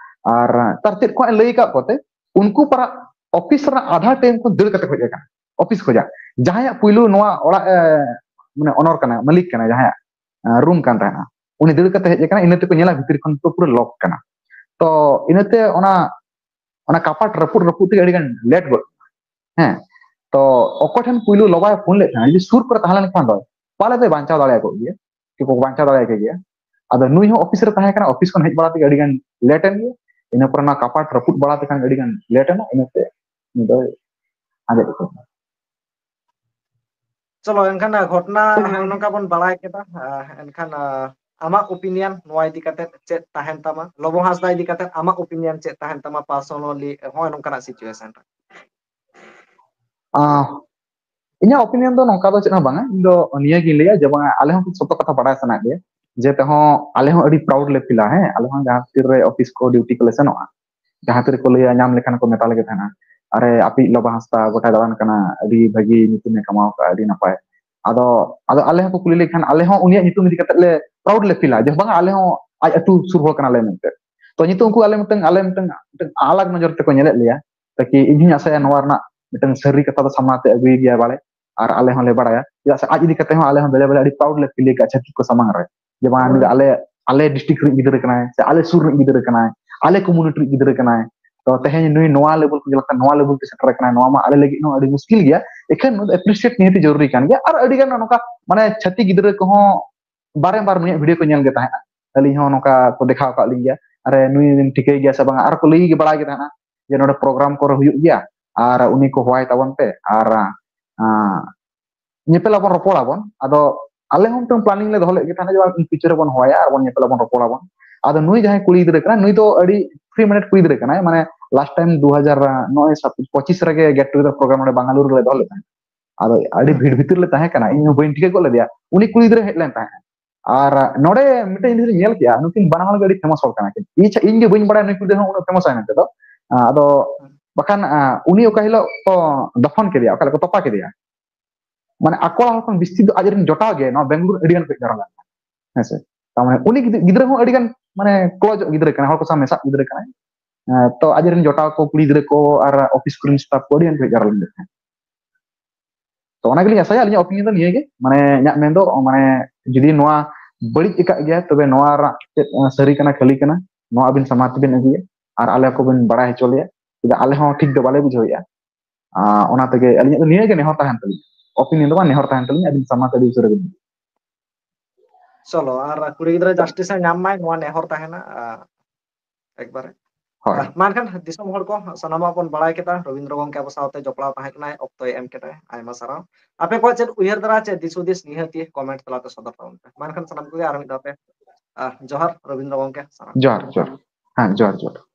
ᱟᱨ ᱛᱟᱨ ᱪᱮᱫ ᱠᱚ ᱞᱟᱹᱭ ᱟᱠᱟᱫ ᱠᱚᱛᱮ, ᱩᱱᱠᱩ ᱯᱟᱨᱟ ᱚᱯᱷᱤᱥ ᱨᱮᱱᱟᱜ ᱟᱫᱷᱟ ᱴᱟᱭᱤᱢ ᱠᱷᱚᱱ ᱫᱟᱹᱲ ᱠᱟᱛᱮ ᱠᱚ ᱦᱮᱡ ᱟᱠᱟᱱᱟ, ᱚᱯᱷᱤᱥ ᱠᱷᱚᱱᱟᱜ᱾ ᱡᱟᱦᱟᱸᱭᱟᱜ ᱯᱩᱭᱞᱩ ᱱᱚᱣᱟ ᱚᱲᱟᱜ, ᱮ, ᱢᱟᱱᱮ ᱚᱱᱚᱨ ᱠᱟᱱᱟ, ᱢᱟᱹᱞᱤᱠ ᱠᱟᱱᱟ, ᱡᱟᱦᱟᱸᱭᱟᱜ, ᱮ, ᱨᱩᱢ ᱠᱟᱱ ᱛᱟᱦᱮᱸᱱᱟ, ᱩᱱᱤ ᱫᱟᱹᱲ ᱠᱟᱛᱮ ᱦᱮᱡ ᱟᱠᱟᱱᱟ, ᱤᱱᱟᱹ ᱛᱮᱠᱚ ᱧᱮᱞᱟ ᱵᱷᱤᱛᱤᱨ ᱠᱷᱚᱱ ᱫᱚ ᱯᱩᱨᱟᱹ ᱞᱚᱠ ᱠᱟᱱᱟ᱾ ᱛᱚ ᱤᱱᱟᱹᱛᱮ ᱚᱱᱟ, ᱚᱱᱟ ᱠᱟᱯᱟᱴ ᱨᱟᱹᱯᱩᱫ ᱨᱟᱹᱯᱩᱫ ᱛᱮᱜᱮ ᱟᱹᱰᱤ ᱜᱟᱱ ᱞᱮᱴ ᱜᱚᱫ ᱮᱱᱟ᱾ ᱦᱮᱸ, ᱛᱚ ᱚᱠᱚᱭ ᱴᱷᱮᱱ ᱯᱩᱭᱞᱩ ᱞᱚᱵᱟᱭ ᱯᱷᱳᱱ ᱞᱮᱫ ᱛᱟᱦᱮᱸᱱᱟ, ᱡᱩᱫᱤ ᱥᱩᱨ ᱠᱚᱨᱮ ᱛᱟᱦᱮᱸ ᱞᱮᱱ ᱠᱷᱟᱱ ᱫᱚ ᱯᱟᱞᱮ ᱫᱚᱭ ᱵᱟᱧᱪᱟᱣ ᱫᱟᱲᱮᱭᱟᱜ ᱜᱮᱭᱟ, ᱠᱚ ᱵᱟᱧᱪᱟᱣ ᱫᱟᱲᱮᱭᱟᱜ ᱜᱮᱭᱟ᱾ ᱟᱫᱚ ᱱᱩᱭ ᱦᱚᱸ ᱚᱯᱷᱤᱥ ᱨᱮ ᱛᱟᱦᱮᱸ ᱠᱟᱱᱟ, ᱚᱯᱷᱤᱥ ᱠᱷᱚᱱ ᱦᱮᱡ ᱵᱟᱲᱟ ᱛᱮᱜᱮ ᱟᱹᱰᱤ ᱜᱟᱱ ᱞᱮᱴ ᱮᱱ ᱜᱮᱭᱟ᱾ ᱤᱱᱟᱹ ᱯᱚᱨᱮ ᱚᱱᱟ ᱠᱟᱯᱟᱴ ᱨᱟᱹᱯᱩᱫ ᱵᱟᱲᱟ ᱛᱮᱠᱷᱟᱱ ᱟᱹᱰᱤ ᱜᱟᱱ ᱞᱮᱴ ᱮᱱᱟ, ᱤᱱᱟᱹᱛᱮ ᱩᱱᱤ ᱫᱚᱭ ᱟᱸᱡᱮᱫ ᱩᱛᱟᱹᱨ ᱮᱱᱟ᱾ ᱪᱚᱞᱚ, ᱮᱱᱠᱷᱟᱱ, ᱟ, ᱜᱷᱚᱴᱱᱟ ᱱᱚᱜᱼᱚ ᱱᱚᱝᱠᱟ ᱵᱚᱱ ᱵᱟᱲᱟᱭ ᱠᱮᱫᱟ᱾ ᱟ, ᱮᱱᱠᱷᱟᱱ, ᱟ, ᱟᱢᱟᱜ ᱚᱯᱤᱱᱤᱭᱚᱱ ᱱᱚᱣᱟ ᱤᱫᱤ ᱠᱟᱛᱮ ᱪᱮᱫ ᱛᱟᱦᱮᱱ ᱛᱟᱢᱟ? ᱞᱚᱵᱚ ᱦᱟᱸᱥᱫᱟ ᱤᱫᱤ ᱠᱟᱛᱮ ᱟᱢᱟᱜ ᱚᱯᱤᱱᱤᱭᱚᱱ ᱪᱮᱫ ᱛᱟᱦᱮᱱ ᱛᱟᱢᱟ ᱯᱟᱨᱥᱚᱱᱟᱞᱤ, ᱱᱚᱜᱼᱚᱭ ᱱᱚᱝᱠᱟᱱᱟᱜ ᱥᱤᱪᱩᱭᱮᱥᱚᱱ ᱨᱮ? ᱟ, ᱤᱧᱟᱹᱜ ᱚᱯᱤᱱᱤᱭᱚᱱ ᱫᱚ ᱱᱚᱝᱠᱟ ᱫᱚ ᱪᱮᱫ ᱦᱚᱸ ᱵᱟᱝᱟ᱾ ᱤᱧ ᱫᱚ ᱱᱤᱭᱟᱹ ᱜᱤᱧ ᱞᱟᱹᱭᱟ ᱡᱮ, ᱵᱟᱝᱟ, ᱟᱞᱮ ᱦᱚᱸ ᱥᱚᱛᱚ ᱠᱟᱛᱷᱟ ᱵᱟᱲᱟᱭ ᱥᱟᱱᱟᱭᱮᱫ ᱞᱮᱭᱟ, ᱡᱮ ᱛᱮᱦᱚᱸ ᱟᱞᱮ ᱦᱚᱸ ᱟᱹᱰᱤ ᱯᱨᱟᱩᱰ ᱞᱮ ᱯᱷᱤᱞᱟ᱾ ᱦᱮᱸ, ᱟᱞᱮ ᱦᱚᱸ ᱡᱟᱦᱟᱸ ᱛᱤᱨ ᱨᱮ ᱚᱯᱷᱤᱥ ᱠᱚ ᱰᱤᱭᱩᱴᱤ ᱠᱚᱞᱮ ᱥᱮᱱᱚᱜᱼᱟ, ᱡᱟᱦᱟᱸ ᱛᱤ ᱨᱮᱠᱚ ᱞᱟᱹᱭᱟ, ᱧᱟᱢ ᱞᱮᱠᱷᱟᱱ ᱠᱚ ᱢᱮᱛᱟ ᱞᱮᱜᱮ ᱛᱟᱦᱮᱱᱟ, "ᱟᱨᱮ, ᱟᱯᱮᱭᱤᱡ ᱞᱚᱵᱟ ᱦᱟᱸᱥᱫᱟ ᱜᱚᱴᱟᱭ ᱫᱟᱬᱟᱱ ᱠᱟᱱᱟ, ᱟᱹᱰᱤ ᱵᱷᱟᱹᱜᱤ ᱧᱩᱛᱩᱢᱮ ᱠᱟᱢᱟᱣ ᱠᱟᱜᱼᱟ, ᱟᱹᱰᱤ ᱱᱟᱯᱟᱭ᱾" ᱟᱫᱚ, ᱟᱫᱚ ᱟᱞᱮ ᱦᱚᱸᱠᱚ ᱠᱩᱞᱤ ᱞᱮᱠᱷᱟᱱ, ᱟᱞᱮ ᱦᱚᱸ ᱩᱱᱤᱭᱟᱜ ᱧᱩᱛᱩᱢ ᱤᱫᱤ ᱠᱟᱛᱮ ᱞᱮ ᱯᱨᱟᱩᱰ ᱞᱮ ᱯᱷᱤᱞᱟ ᱡᱮ, "ᱵᱟᱝᱟ, ᱟᱞᱮ ᱦᱚᱸ ᱟᱡ ᱟᱹᱛᱩ ᱥᱩᱨ ᱦᱚᱲ ᱠᱟᱱᱟᱞᱮ" ᱢᱮᱱᱛᱮ᱾ ᱛᱚ ᱱᱤᱛᱚᱜ ᱩᱱᱠᱩ ᱟᱞᱮ ᱢᱤᱫᱴᱟᱝ, ᱟᱞᱮ ᱢᱤᱫᱴᱟᱝ, ᱢᱤᱫᱴᱟᱝ ᱟᱞᱟᱜᱽ ᱱᱚᱡᱚᱨ ᱛᱮᱠᱚ ᱧᱮᱞᱮᱫ ᱞᱮᱭᱟ, ᱛᱟᱠᱤ ᱤᱧ ᱦᱚᱸᱧ ᱟᱥᱟᱭᱟ ᱱᱚᱣᱟ ᱨᱮᱱᱟᱜ ᱢᱤᱫᱴᱟᱝ ᱥᱟᱹᱨᱤ ᱠᱟᱛᱷᱟ ᱫᱚ ᱥᱟᱢᱱᱟ ᱛᱮ ᱟᱹᱜᱩᱭ ᱜᱮᱭᱟ ᱵᱟᱞᱮ, ᱟᱨ ᱟᱞᱮ ᱦᱚᱸᱞᱮ ᱵᱟᱲᱟᱭᱟ, ᱪᱮᱫᱟᱜ ᱥᱮ ᱟᱡ ᱤᱫᱤ ᱠᱟᱛᱮ ᱦᱚᱸ ᱟᱞᱮ ᱦᱚᱸ ᱵᱮᱲᱮ ᱵᱮᱲᱮ ᱟᱹᱰᱤ ᱯᱨᱟᱩᱰ ᱞᱮ ᱯᱷᱤᱞ ᱠᱟᱜᱼᱟ ᱪᱷᱟᱹᱛᱤᱠ ᱠᱚ ᱥᱟᱢᱟᱝ ᱨᱮ, ᱡᱮ, "ᱵᱟᱝ, ᱱᱩᱭ ᱫᱚ ᱟᱞᱮ ᱟᱞᱮ ᱰᱤᱥᱴᱨᱤᱠᱴ ᱨᱤᱱᱤᱡ ᱜᱤᱫᱽᱨᱟᱹ ᱠᱟᱱᱟᱭ, ᱥᱮ ᱟᱞᱮ ᱥᱩᱨ ᱨᱤᱱᱤᱡ ᱜᱤᱫᱽᱨᱟᱹ ᱠᱟᱱᱟᱭ, ᱟᱞᱮ ᱠᱚᱢᱤᱭᱩᱱᱤᱴᱤ ᱨᱤᱱᱤᱡ ᱜᱤᱫᱽᱨᱟᱹ ᱠᱟᱱᱟᱭ, ᱛᱚ ᱛᱮᱦᱮᱧ ᱱᱩᱭ ᱱᱚᱣᱟ ᱞᱮᱵᱮᱞ ᱠᱷᱚᱱ ᱡᱮᱞᱮᱠᱟ ᱱᱚᱣᱟ ᱞᱮᱵᱮᱞ ᱛᱮ ᱥᱮᱴᱮᱨ ᱟᱠᱟᱱᱟᱭ, ᱱᱚᱣᱟ ᱢᱟ ᱟᱞᱮ ᱞᱟᱹᱜᱤᱫ ᱦᱚᱸ ᱟᱹᱰᱤ ᱢᱩᱥᱠᱤᱞ ᱜᱮᱭᱟ᱾ ᱮᱠᱷᱟᱱ ᱱᱩᱭ ᱫᱚ ᱮᱯᱨᱤᱥᱤᱭᱮᱴ ᱱᱤᱦᱟᱹᱛ ᱡᱚᱨᱩᱨᱤ ᱠᱟᱱ ᱜᱮᱭᱟ᱾ ᱟᱨ ᱟᱹᱰᱤ ᱜᱟᱱ ᱱᱚᱝᱠᱟ, ᱢᱟᱱᱮ, ᱪᱷᱟᱹᱛᱤᱠ ᱜᱤᱫᱽᱨᱟᱹ ᱠᱚᱦᱚᱸ ᱵᱟᱨᱮ ᱵᱟᱨ ᱱᱩᱭᱟᱜ ᱵᱷᱤᱰᱤᱭᱳ ᱠᱚ ᱧᱮᱞ ᱜᱮ ᱛᱟᱦᱮᱸᱫ᱾ ᱟᱹᱞᱤᱧ ᱦᱚᱸ ᱱᱚᱝᱠᱟ ᱠᱚ ᱫᱮᱠᱷᱟᱣ ᱟᱠᱟᱫ ᱞᱤᱧ ᱜᱮᱭᱟ, "ᱟᱨᱮ, ᱱᱩᱭ ᱵᱤᱱ ᱴᱷᱤᱠᱟᱹᱭ ᱜᱮᱭᱟ ᱥᱮ ᱵᱟᱝᱟ?" ᱟᱨ ᱠᱚ ᱞᱟᱹᱭ ᱜᱮ ᱵᱟᱲᱟᱭ ᱜᱮ ᱛᱟᱦᱮᱸᱫ ᱡᱮ ᱱᱚᱰᱮ ᱯᱨᱳᱜᱨᱟᱢ ᱠᱚᱨᱮ ᱦᱩᱭᱩᱜ ᱜᱮᱭᱟ, ᱟᱨ ᱩᱱᱤ ᱠᱚ ᱦᱚᱦᱚᱣᱟᱭ ᱛᱟᱵᱚᱱ ᱯᱮ, ᱟᱨ, ᱟᱸ, ᱧᱮᱯᱮᱞ ᱟᱵᱚᱱ, ᱨᱚᱯᱚᱲ ᱟᱵᱚᱱ᱾ ᱟᱫᱚ ᱟᱞᱮ ᱦᱚᱸ ᱢᱤᱫᱴᱟᱝ ᱯᱞᱟᱱᱤᱝ ᱞᱮ ᱫᱚᱦᱚ ᱞᱮᱫ ᱜᱮ ᱛᱟᱦᱮᱸᱫ ᱡᱮ ᱤᱱ ᱯᱷᱤᱭᱩᱪᱟᱨ ᱨᱮᱵᱚᱱ ᱦᱚᱦᱚᱭᱟ ᱟᱨ ᱵᱚᱱ ᱧᱮᱯᱮᱞ ᱟᱵᱚᱱ, ᱨᱚᱯᱚᱲ ᱟᱵᱚᱱ᱾ ᱟᱫᱚ ᱱᱩᱭ ᱡᱟᱦᱟᱸᱭ ᱠᱩᱲᱤ ᱜᱤᱫᱽᱨᱟᱹ ᱠᱟᱱᱟᱭ, ᱱᱩᱭ ᱫᱚ ᱟᱹᱰᱤ ᱯᱷᱨᱤ ᱢᱟᱭᱤᱱᱰᱮᱰ ᱠᱩᱲᱤ ᱜᱤᱫᱽᱨᱟᱹ ᱠᱟᱱᱟᱭ᱾ ᱢᱟᱱᱮ, ᱞᱟᱥᱴ ᱴᱟᱭᱤᱢ ᱫᱩ ᱦᱟᱡᱟᱨ ᱱᱚᱜᱼᱚᱭ ᱯᱚᱸᱪᱤᱥ ᱨᱮᱜᱮ ᱜᱮᱴ ᱴᱩᱜᱮᱫᱟᱨ ᱯᱨᱳᱜᱨᱟᱢ ᱱᱚᱰᱮ ᱵᱟᱝᱜᱟᱞᱩᱨᱩ ᱨᱮᱞᱮ ᱫᱚᱦᱚ ᱞᱮᱫ ᱛᱟᱦᱮᱸᱫ᱾ ᱟᱫᱚ ᱟᱹᱰᱤ ᱵᱷᱤᱲ ᱵᱷᱤᱛᱤᱨ ᱞᱮ ᱛᱟᱦᱮᱸ ᱠᱟᱱᱟ, ᱤᱧ ᱦᱚᱸ ᱵᱟᱹᱧ ᱴᱷᱤᱠᱟᱹ ᱜᱚᱫ ᱞᱮᱫᱮᱭᱟ᱾ ᱩᱱᱤ ᱠᱩᱲᱤ ᱜᱤᱫᱽᱨᱟᱹ ᱦᱮᱡ ᱞᱮᱱ ᱛᱟᱦᱮᱸᱫ᱾ ᱟᱨ ᱱᱚᱰᱮ ᱢᱤᱫᱴᱮᱱ ᱡᱤᱱᱤᱥ ᱧᱮᱞ ᱠᱮᱜᱼᱟ, ᱱᱩᱠᱤᱱ ᱵᱟᱱᱟ ᱦᱚᱲ ᱜᱮ ᱟᱹᱰᱤ ᱯᱷᱮᱢᱟᱥ ᱦᱚᱲ ᱠᱟᱱᱟ ᱠᱤᱱ᱾ ᱤᱧ ᱪᱷᱟ-, ᱤᱧ ᱜᱮ ᱵᱟᱹᱧ ᱵᱟᱲᱟᱭᱟ ᱱᱩᱭ ᱠᱩᱲᱤ ᱜᱤᱫᱽᱨᱟᱹ ᱦᱚᱸ ᱩᱱᱟᱹᱜ ᱯᱷᱮᱢᱟᱥ ᱟᱭ ᱢᱮᱱᱛᱮ ᱫᱚ᱾ ᱟᱫᱚ ᱵᱟᱠᱷᱟᱱ, ᱟ, ᱩᱱᱤ ᱚᱠᱟ ᱦᱤᱞᱳᱜ ᱠᱚ ᱫᱟᱯᱷᱚᱱ ᱠᱮᱫᱮᱭᱟ, ᱚᱠᱟ ᱦᱤᱞᱳᱜ ᱠᱚ ᱛᱚᱯᱟ ᱠᱮᱫᱮᱭᱟ, ᱢᱟᱱᱮ, ᱟᱠᱚ ᱚᱲᱟᱜ ᱦᱚᱲ ᱠᱷᱚᱱ ᱵᱮᱥᱤ ᱫᱚ ᱟᱡᱨᱮᱱ ᱡᱚᱴᱟᱣ ᱜᱮ ᱱᱚᱣᱟ ᱵᱮᱝᱜᱟᱞᱩᱨᱩ ᱟᱹᱰᱤ ᱜᱟᱱ ᱠᱚ ᱦᱮᱡ ᱡᱟᱣᱨᱟ ᱞᱮᱱᱟ᱾ ᱦᱮᱸ ᱥᱮ? ᱛᱟᱨ ᱢᱟᱱᱮ, ᱩᱱᱤ ᱜᱤᱫᱽ-, ᱜᱤᱫᱽᱨᱟᱹ ᱦᱚᱸ ᱟᱹᱰᱤ ᱜᱟᱱ, ᱢᱟᱱᱮ, ᱠᱞᱳᱡᱽ ᱜᱤᱫᱽᱨᱟᱹ ᱠᱟᱱᱟᱭ, ᱦᱚᱲ ᱠᱚ ᱥᱟᱶ ᱢᱮᱥᱟᱜ ᱜᱤᱫᱽᱨᱟᱹ ᱠᱟᱱᱟᱭ᱾ ᱮᱸ, ᱛᱚ ᱟᱡᱨᱮᱱ ᱡᱚᱴᱟᱣ ᱠᱚ, ᱠᱩᱲᱤ ᱜᱤᱫᱽᱨᱟᱹ ᱠᱚ ᱟᱨ ᱚᱯᱷᱤᱥ ᱠᱚᱨᱮᱱ ᱥᱴᱟᱯ ᱠᱚ ᱟᱹᱰᱤ ᱜᱟᱱ ᱠᱚ ᱦᱮᱡ ᱡᱟᱣᱨᱟ ᱞᱮᱱ ᱛᱟᱦᱮᱸᱫ᱾ ᱛᱚ ᱚᱱᱟ ᱜᱮᱞᱤᱧ ᱟᱥᱟᱭᱟ, ᱟᱹᱞᱤᱧᱟᱜ ᱚᱯᱤᱱᱤᱭᱚᱱ ᱫᱚ ᱱᱤᱭᱟᱹ ᱜᱮ, ᱢᱟᱱᱮ, ᱤᱧᱟᱹᱜ ᱢᱮᱱ ᱫᱚ, ᱢᱟᱱᱮ, ᱡᱩᱫᱤ ᱱᱚᱣᱟ ᱵᱟᱹᱲᱤᱡ ᱟᱠᱟᱫ ᱜᱮᱭᱟ, ᱛᱚᱵᱮ ᱱᱚᱣᱟ ᱨᱮᱱᱟᱜ ᱪᱮᱫ, ᱮᱸ, ᱥᱟᱹᱨᱤ ᱠᱟᱱᱟ, ᱠᱷᱟᱹᱞᱤ ᱠᱟᱱᱟ, ᱱᱚᱣᱟ ᱟᱹᱵᱤᱱ ᱥᱟᱢᱟᱝ ᱛᱮᱵᱤᱱ ᱟᱹᱜᱩᱭᱟ ᱟᱨ ᱟᱞᱮ ᱠᱚᱵᱤᱱ ᱵᱟᱲᱟᱭ ᱦᱚᱪᱚ ᱞᱮᱭᱟ, ᱪᱮᱫᱟᱜ ᱟᱞᱮ ᱦᱚᱸ ᱴᱷᱤᱠ ᱫᱚ ᱵᱟᱞᱮ ᱵᱩᱡᱷᱟᱹᱣᱮᱫᱼᱟ᱾ ᱟᱸ, ᱚᱱᱟ ᱛᱮᱜᱮ ᱟᱹᱞᱤᱧᱟᱜ ᱫᱚ ᱱᱤᱭᱟᱹ ᱜᱮ ᱱᱮᱦᱚᱨ ᱛᱟᱦᱮᱱ ᱛᱟᱹᱞᱤᱧᱟ, ᱚᱯᱤᱱᱤᱭᱚᱱ ᱫᱚ ᱵᱟᱝ, ᱱᱮᱦᱚᱨ ᱛᱟᱦᱮᱱ ᱛᱟᱹᱞᱤᱧᱟ, ᱟᱹᱵᱤᱱ ᱥᱟᱢᱟᱝ ᱛᱮ ᱟᱹᱰᱤ ᱩᱥᱟᱹᱨᱟ ᱜᱮ᱾ ᱪᱚᱞᱚ, ᱟᱨ ᱠᱩᱲᱤ ᱜᱤᱫᱽᱨᱟᱹ ᱡᱟᱥᱴᱤᱥ ᱮ ᱧᱟᱢ ᱢᱟᱭ, ᱱᱚᱣᱟ ᱱᱮᱦᱚᱨ ᱛᱟᱦᱮᱱᱟ, ᱟ, ᱮᱠᱵᱟᱨᱮ᱾ ᱦᱳᱭ᱾ ᱟ, ᱢᱟ ᱮᱱᱠᱷᱟᱱ ᱫᱤᱥᱚᱢ ᱦᱚᱲ ᱠᱚ ᱥᱟᱱᱟᱢᱟᱜ ᱵᱚᱱ ᱵᱟᱲᱟᱭ ᱠᱮᱫᱟ, ᱨᱚᱵᱤᱱᱫᱨᱚ ᱜᱚᱢᱠᱮ ᱟᱵᱚ ᱥᱟᱶᱛᱮ ᱡᱚᱯᱲᱟᱣ ᱛᱟᱦᱮᱸ ᱠᱟᱱᱟᱭ, ᱚᱠᱛᱚᱭ ᱮᱢ ᱠᱮᱫᱟᱭ, ᱟᱭᱢᱟ ᱥᱟᱨᱦᱟᱣ᱾ ᱟᱯᱮ ᱠᱚᱣᱟᱜ ᱪᱮᱫ ᱩᱭᱦᱟᱹᱨ ᱫᱷᱟᱨᱟ, ᱪᱮᱫ ᱫᱤᱥ ᱦᱩᱫᱤᱥ, ᱱᱤᱦᱟᱹᱛᱤ ᱠᱚᱢᱮᱱᱴ ᱛᱟᱞᱟᱛᱮ ᱥᱚᱫᱚᱨ ᱛᱟᱵᱚᱱ ᱯᱮ᱾ ᱢᱟ ᱮᱱᱠᱷᱟᱱ ᱥᱟᱱᱟᱢ ᱠᱚᱜᱮ ᱟᱨ ᱢᱤᱫ ᱫᱷᱟᱣ ᱛᱮ, ᱟ, ᱡᱚᱦᱟᱨ ᱨᱚᱵᱤᱱᱫᱨᱚ ᱜᱚᱢᱠᱮ, ᱥᱟᱱᱟᱢ᱾ ᱡᱚᱦᱟᱨ, ᱡᱚᱦᱟᱨ᱾ ᱦᱮᱸ, ᱡᱚᱦᱟᱨ, ᱡᱚᱦᱟᱨ᱾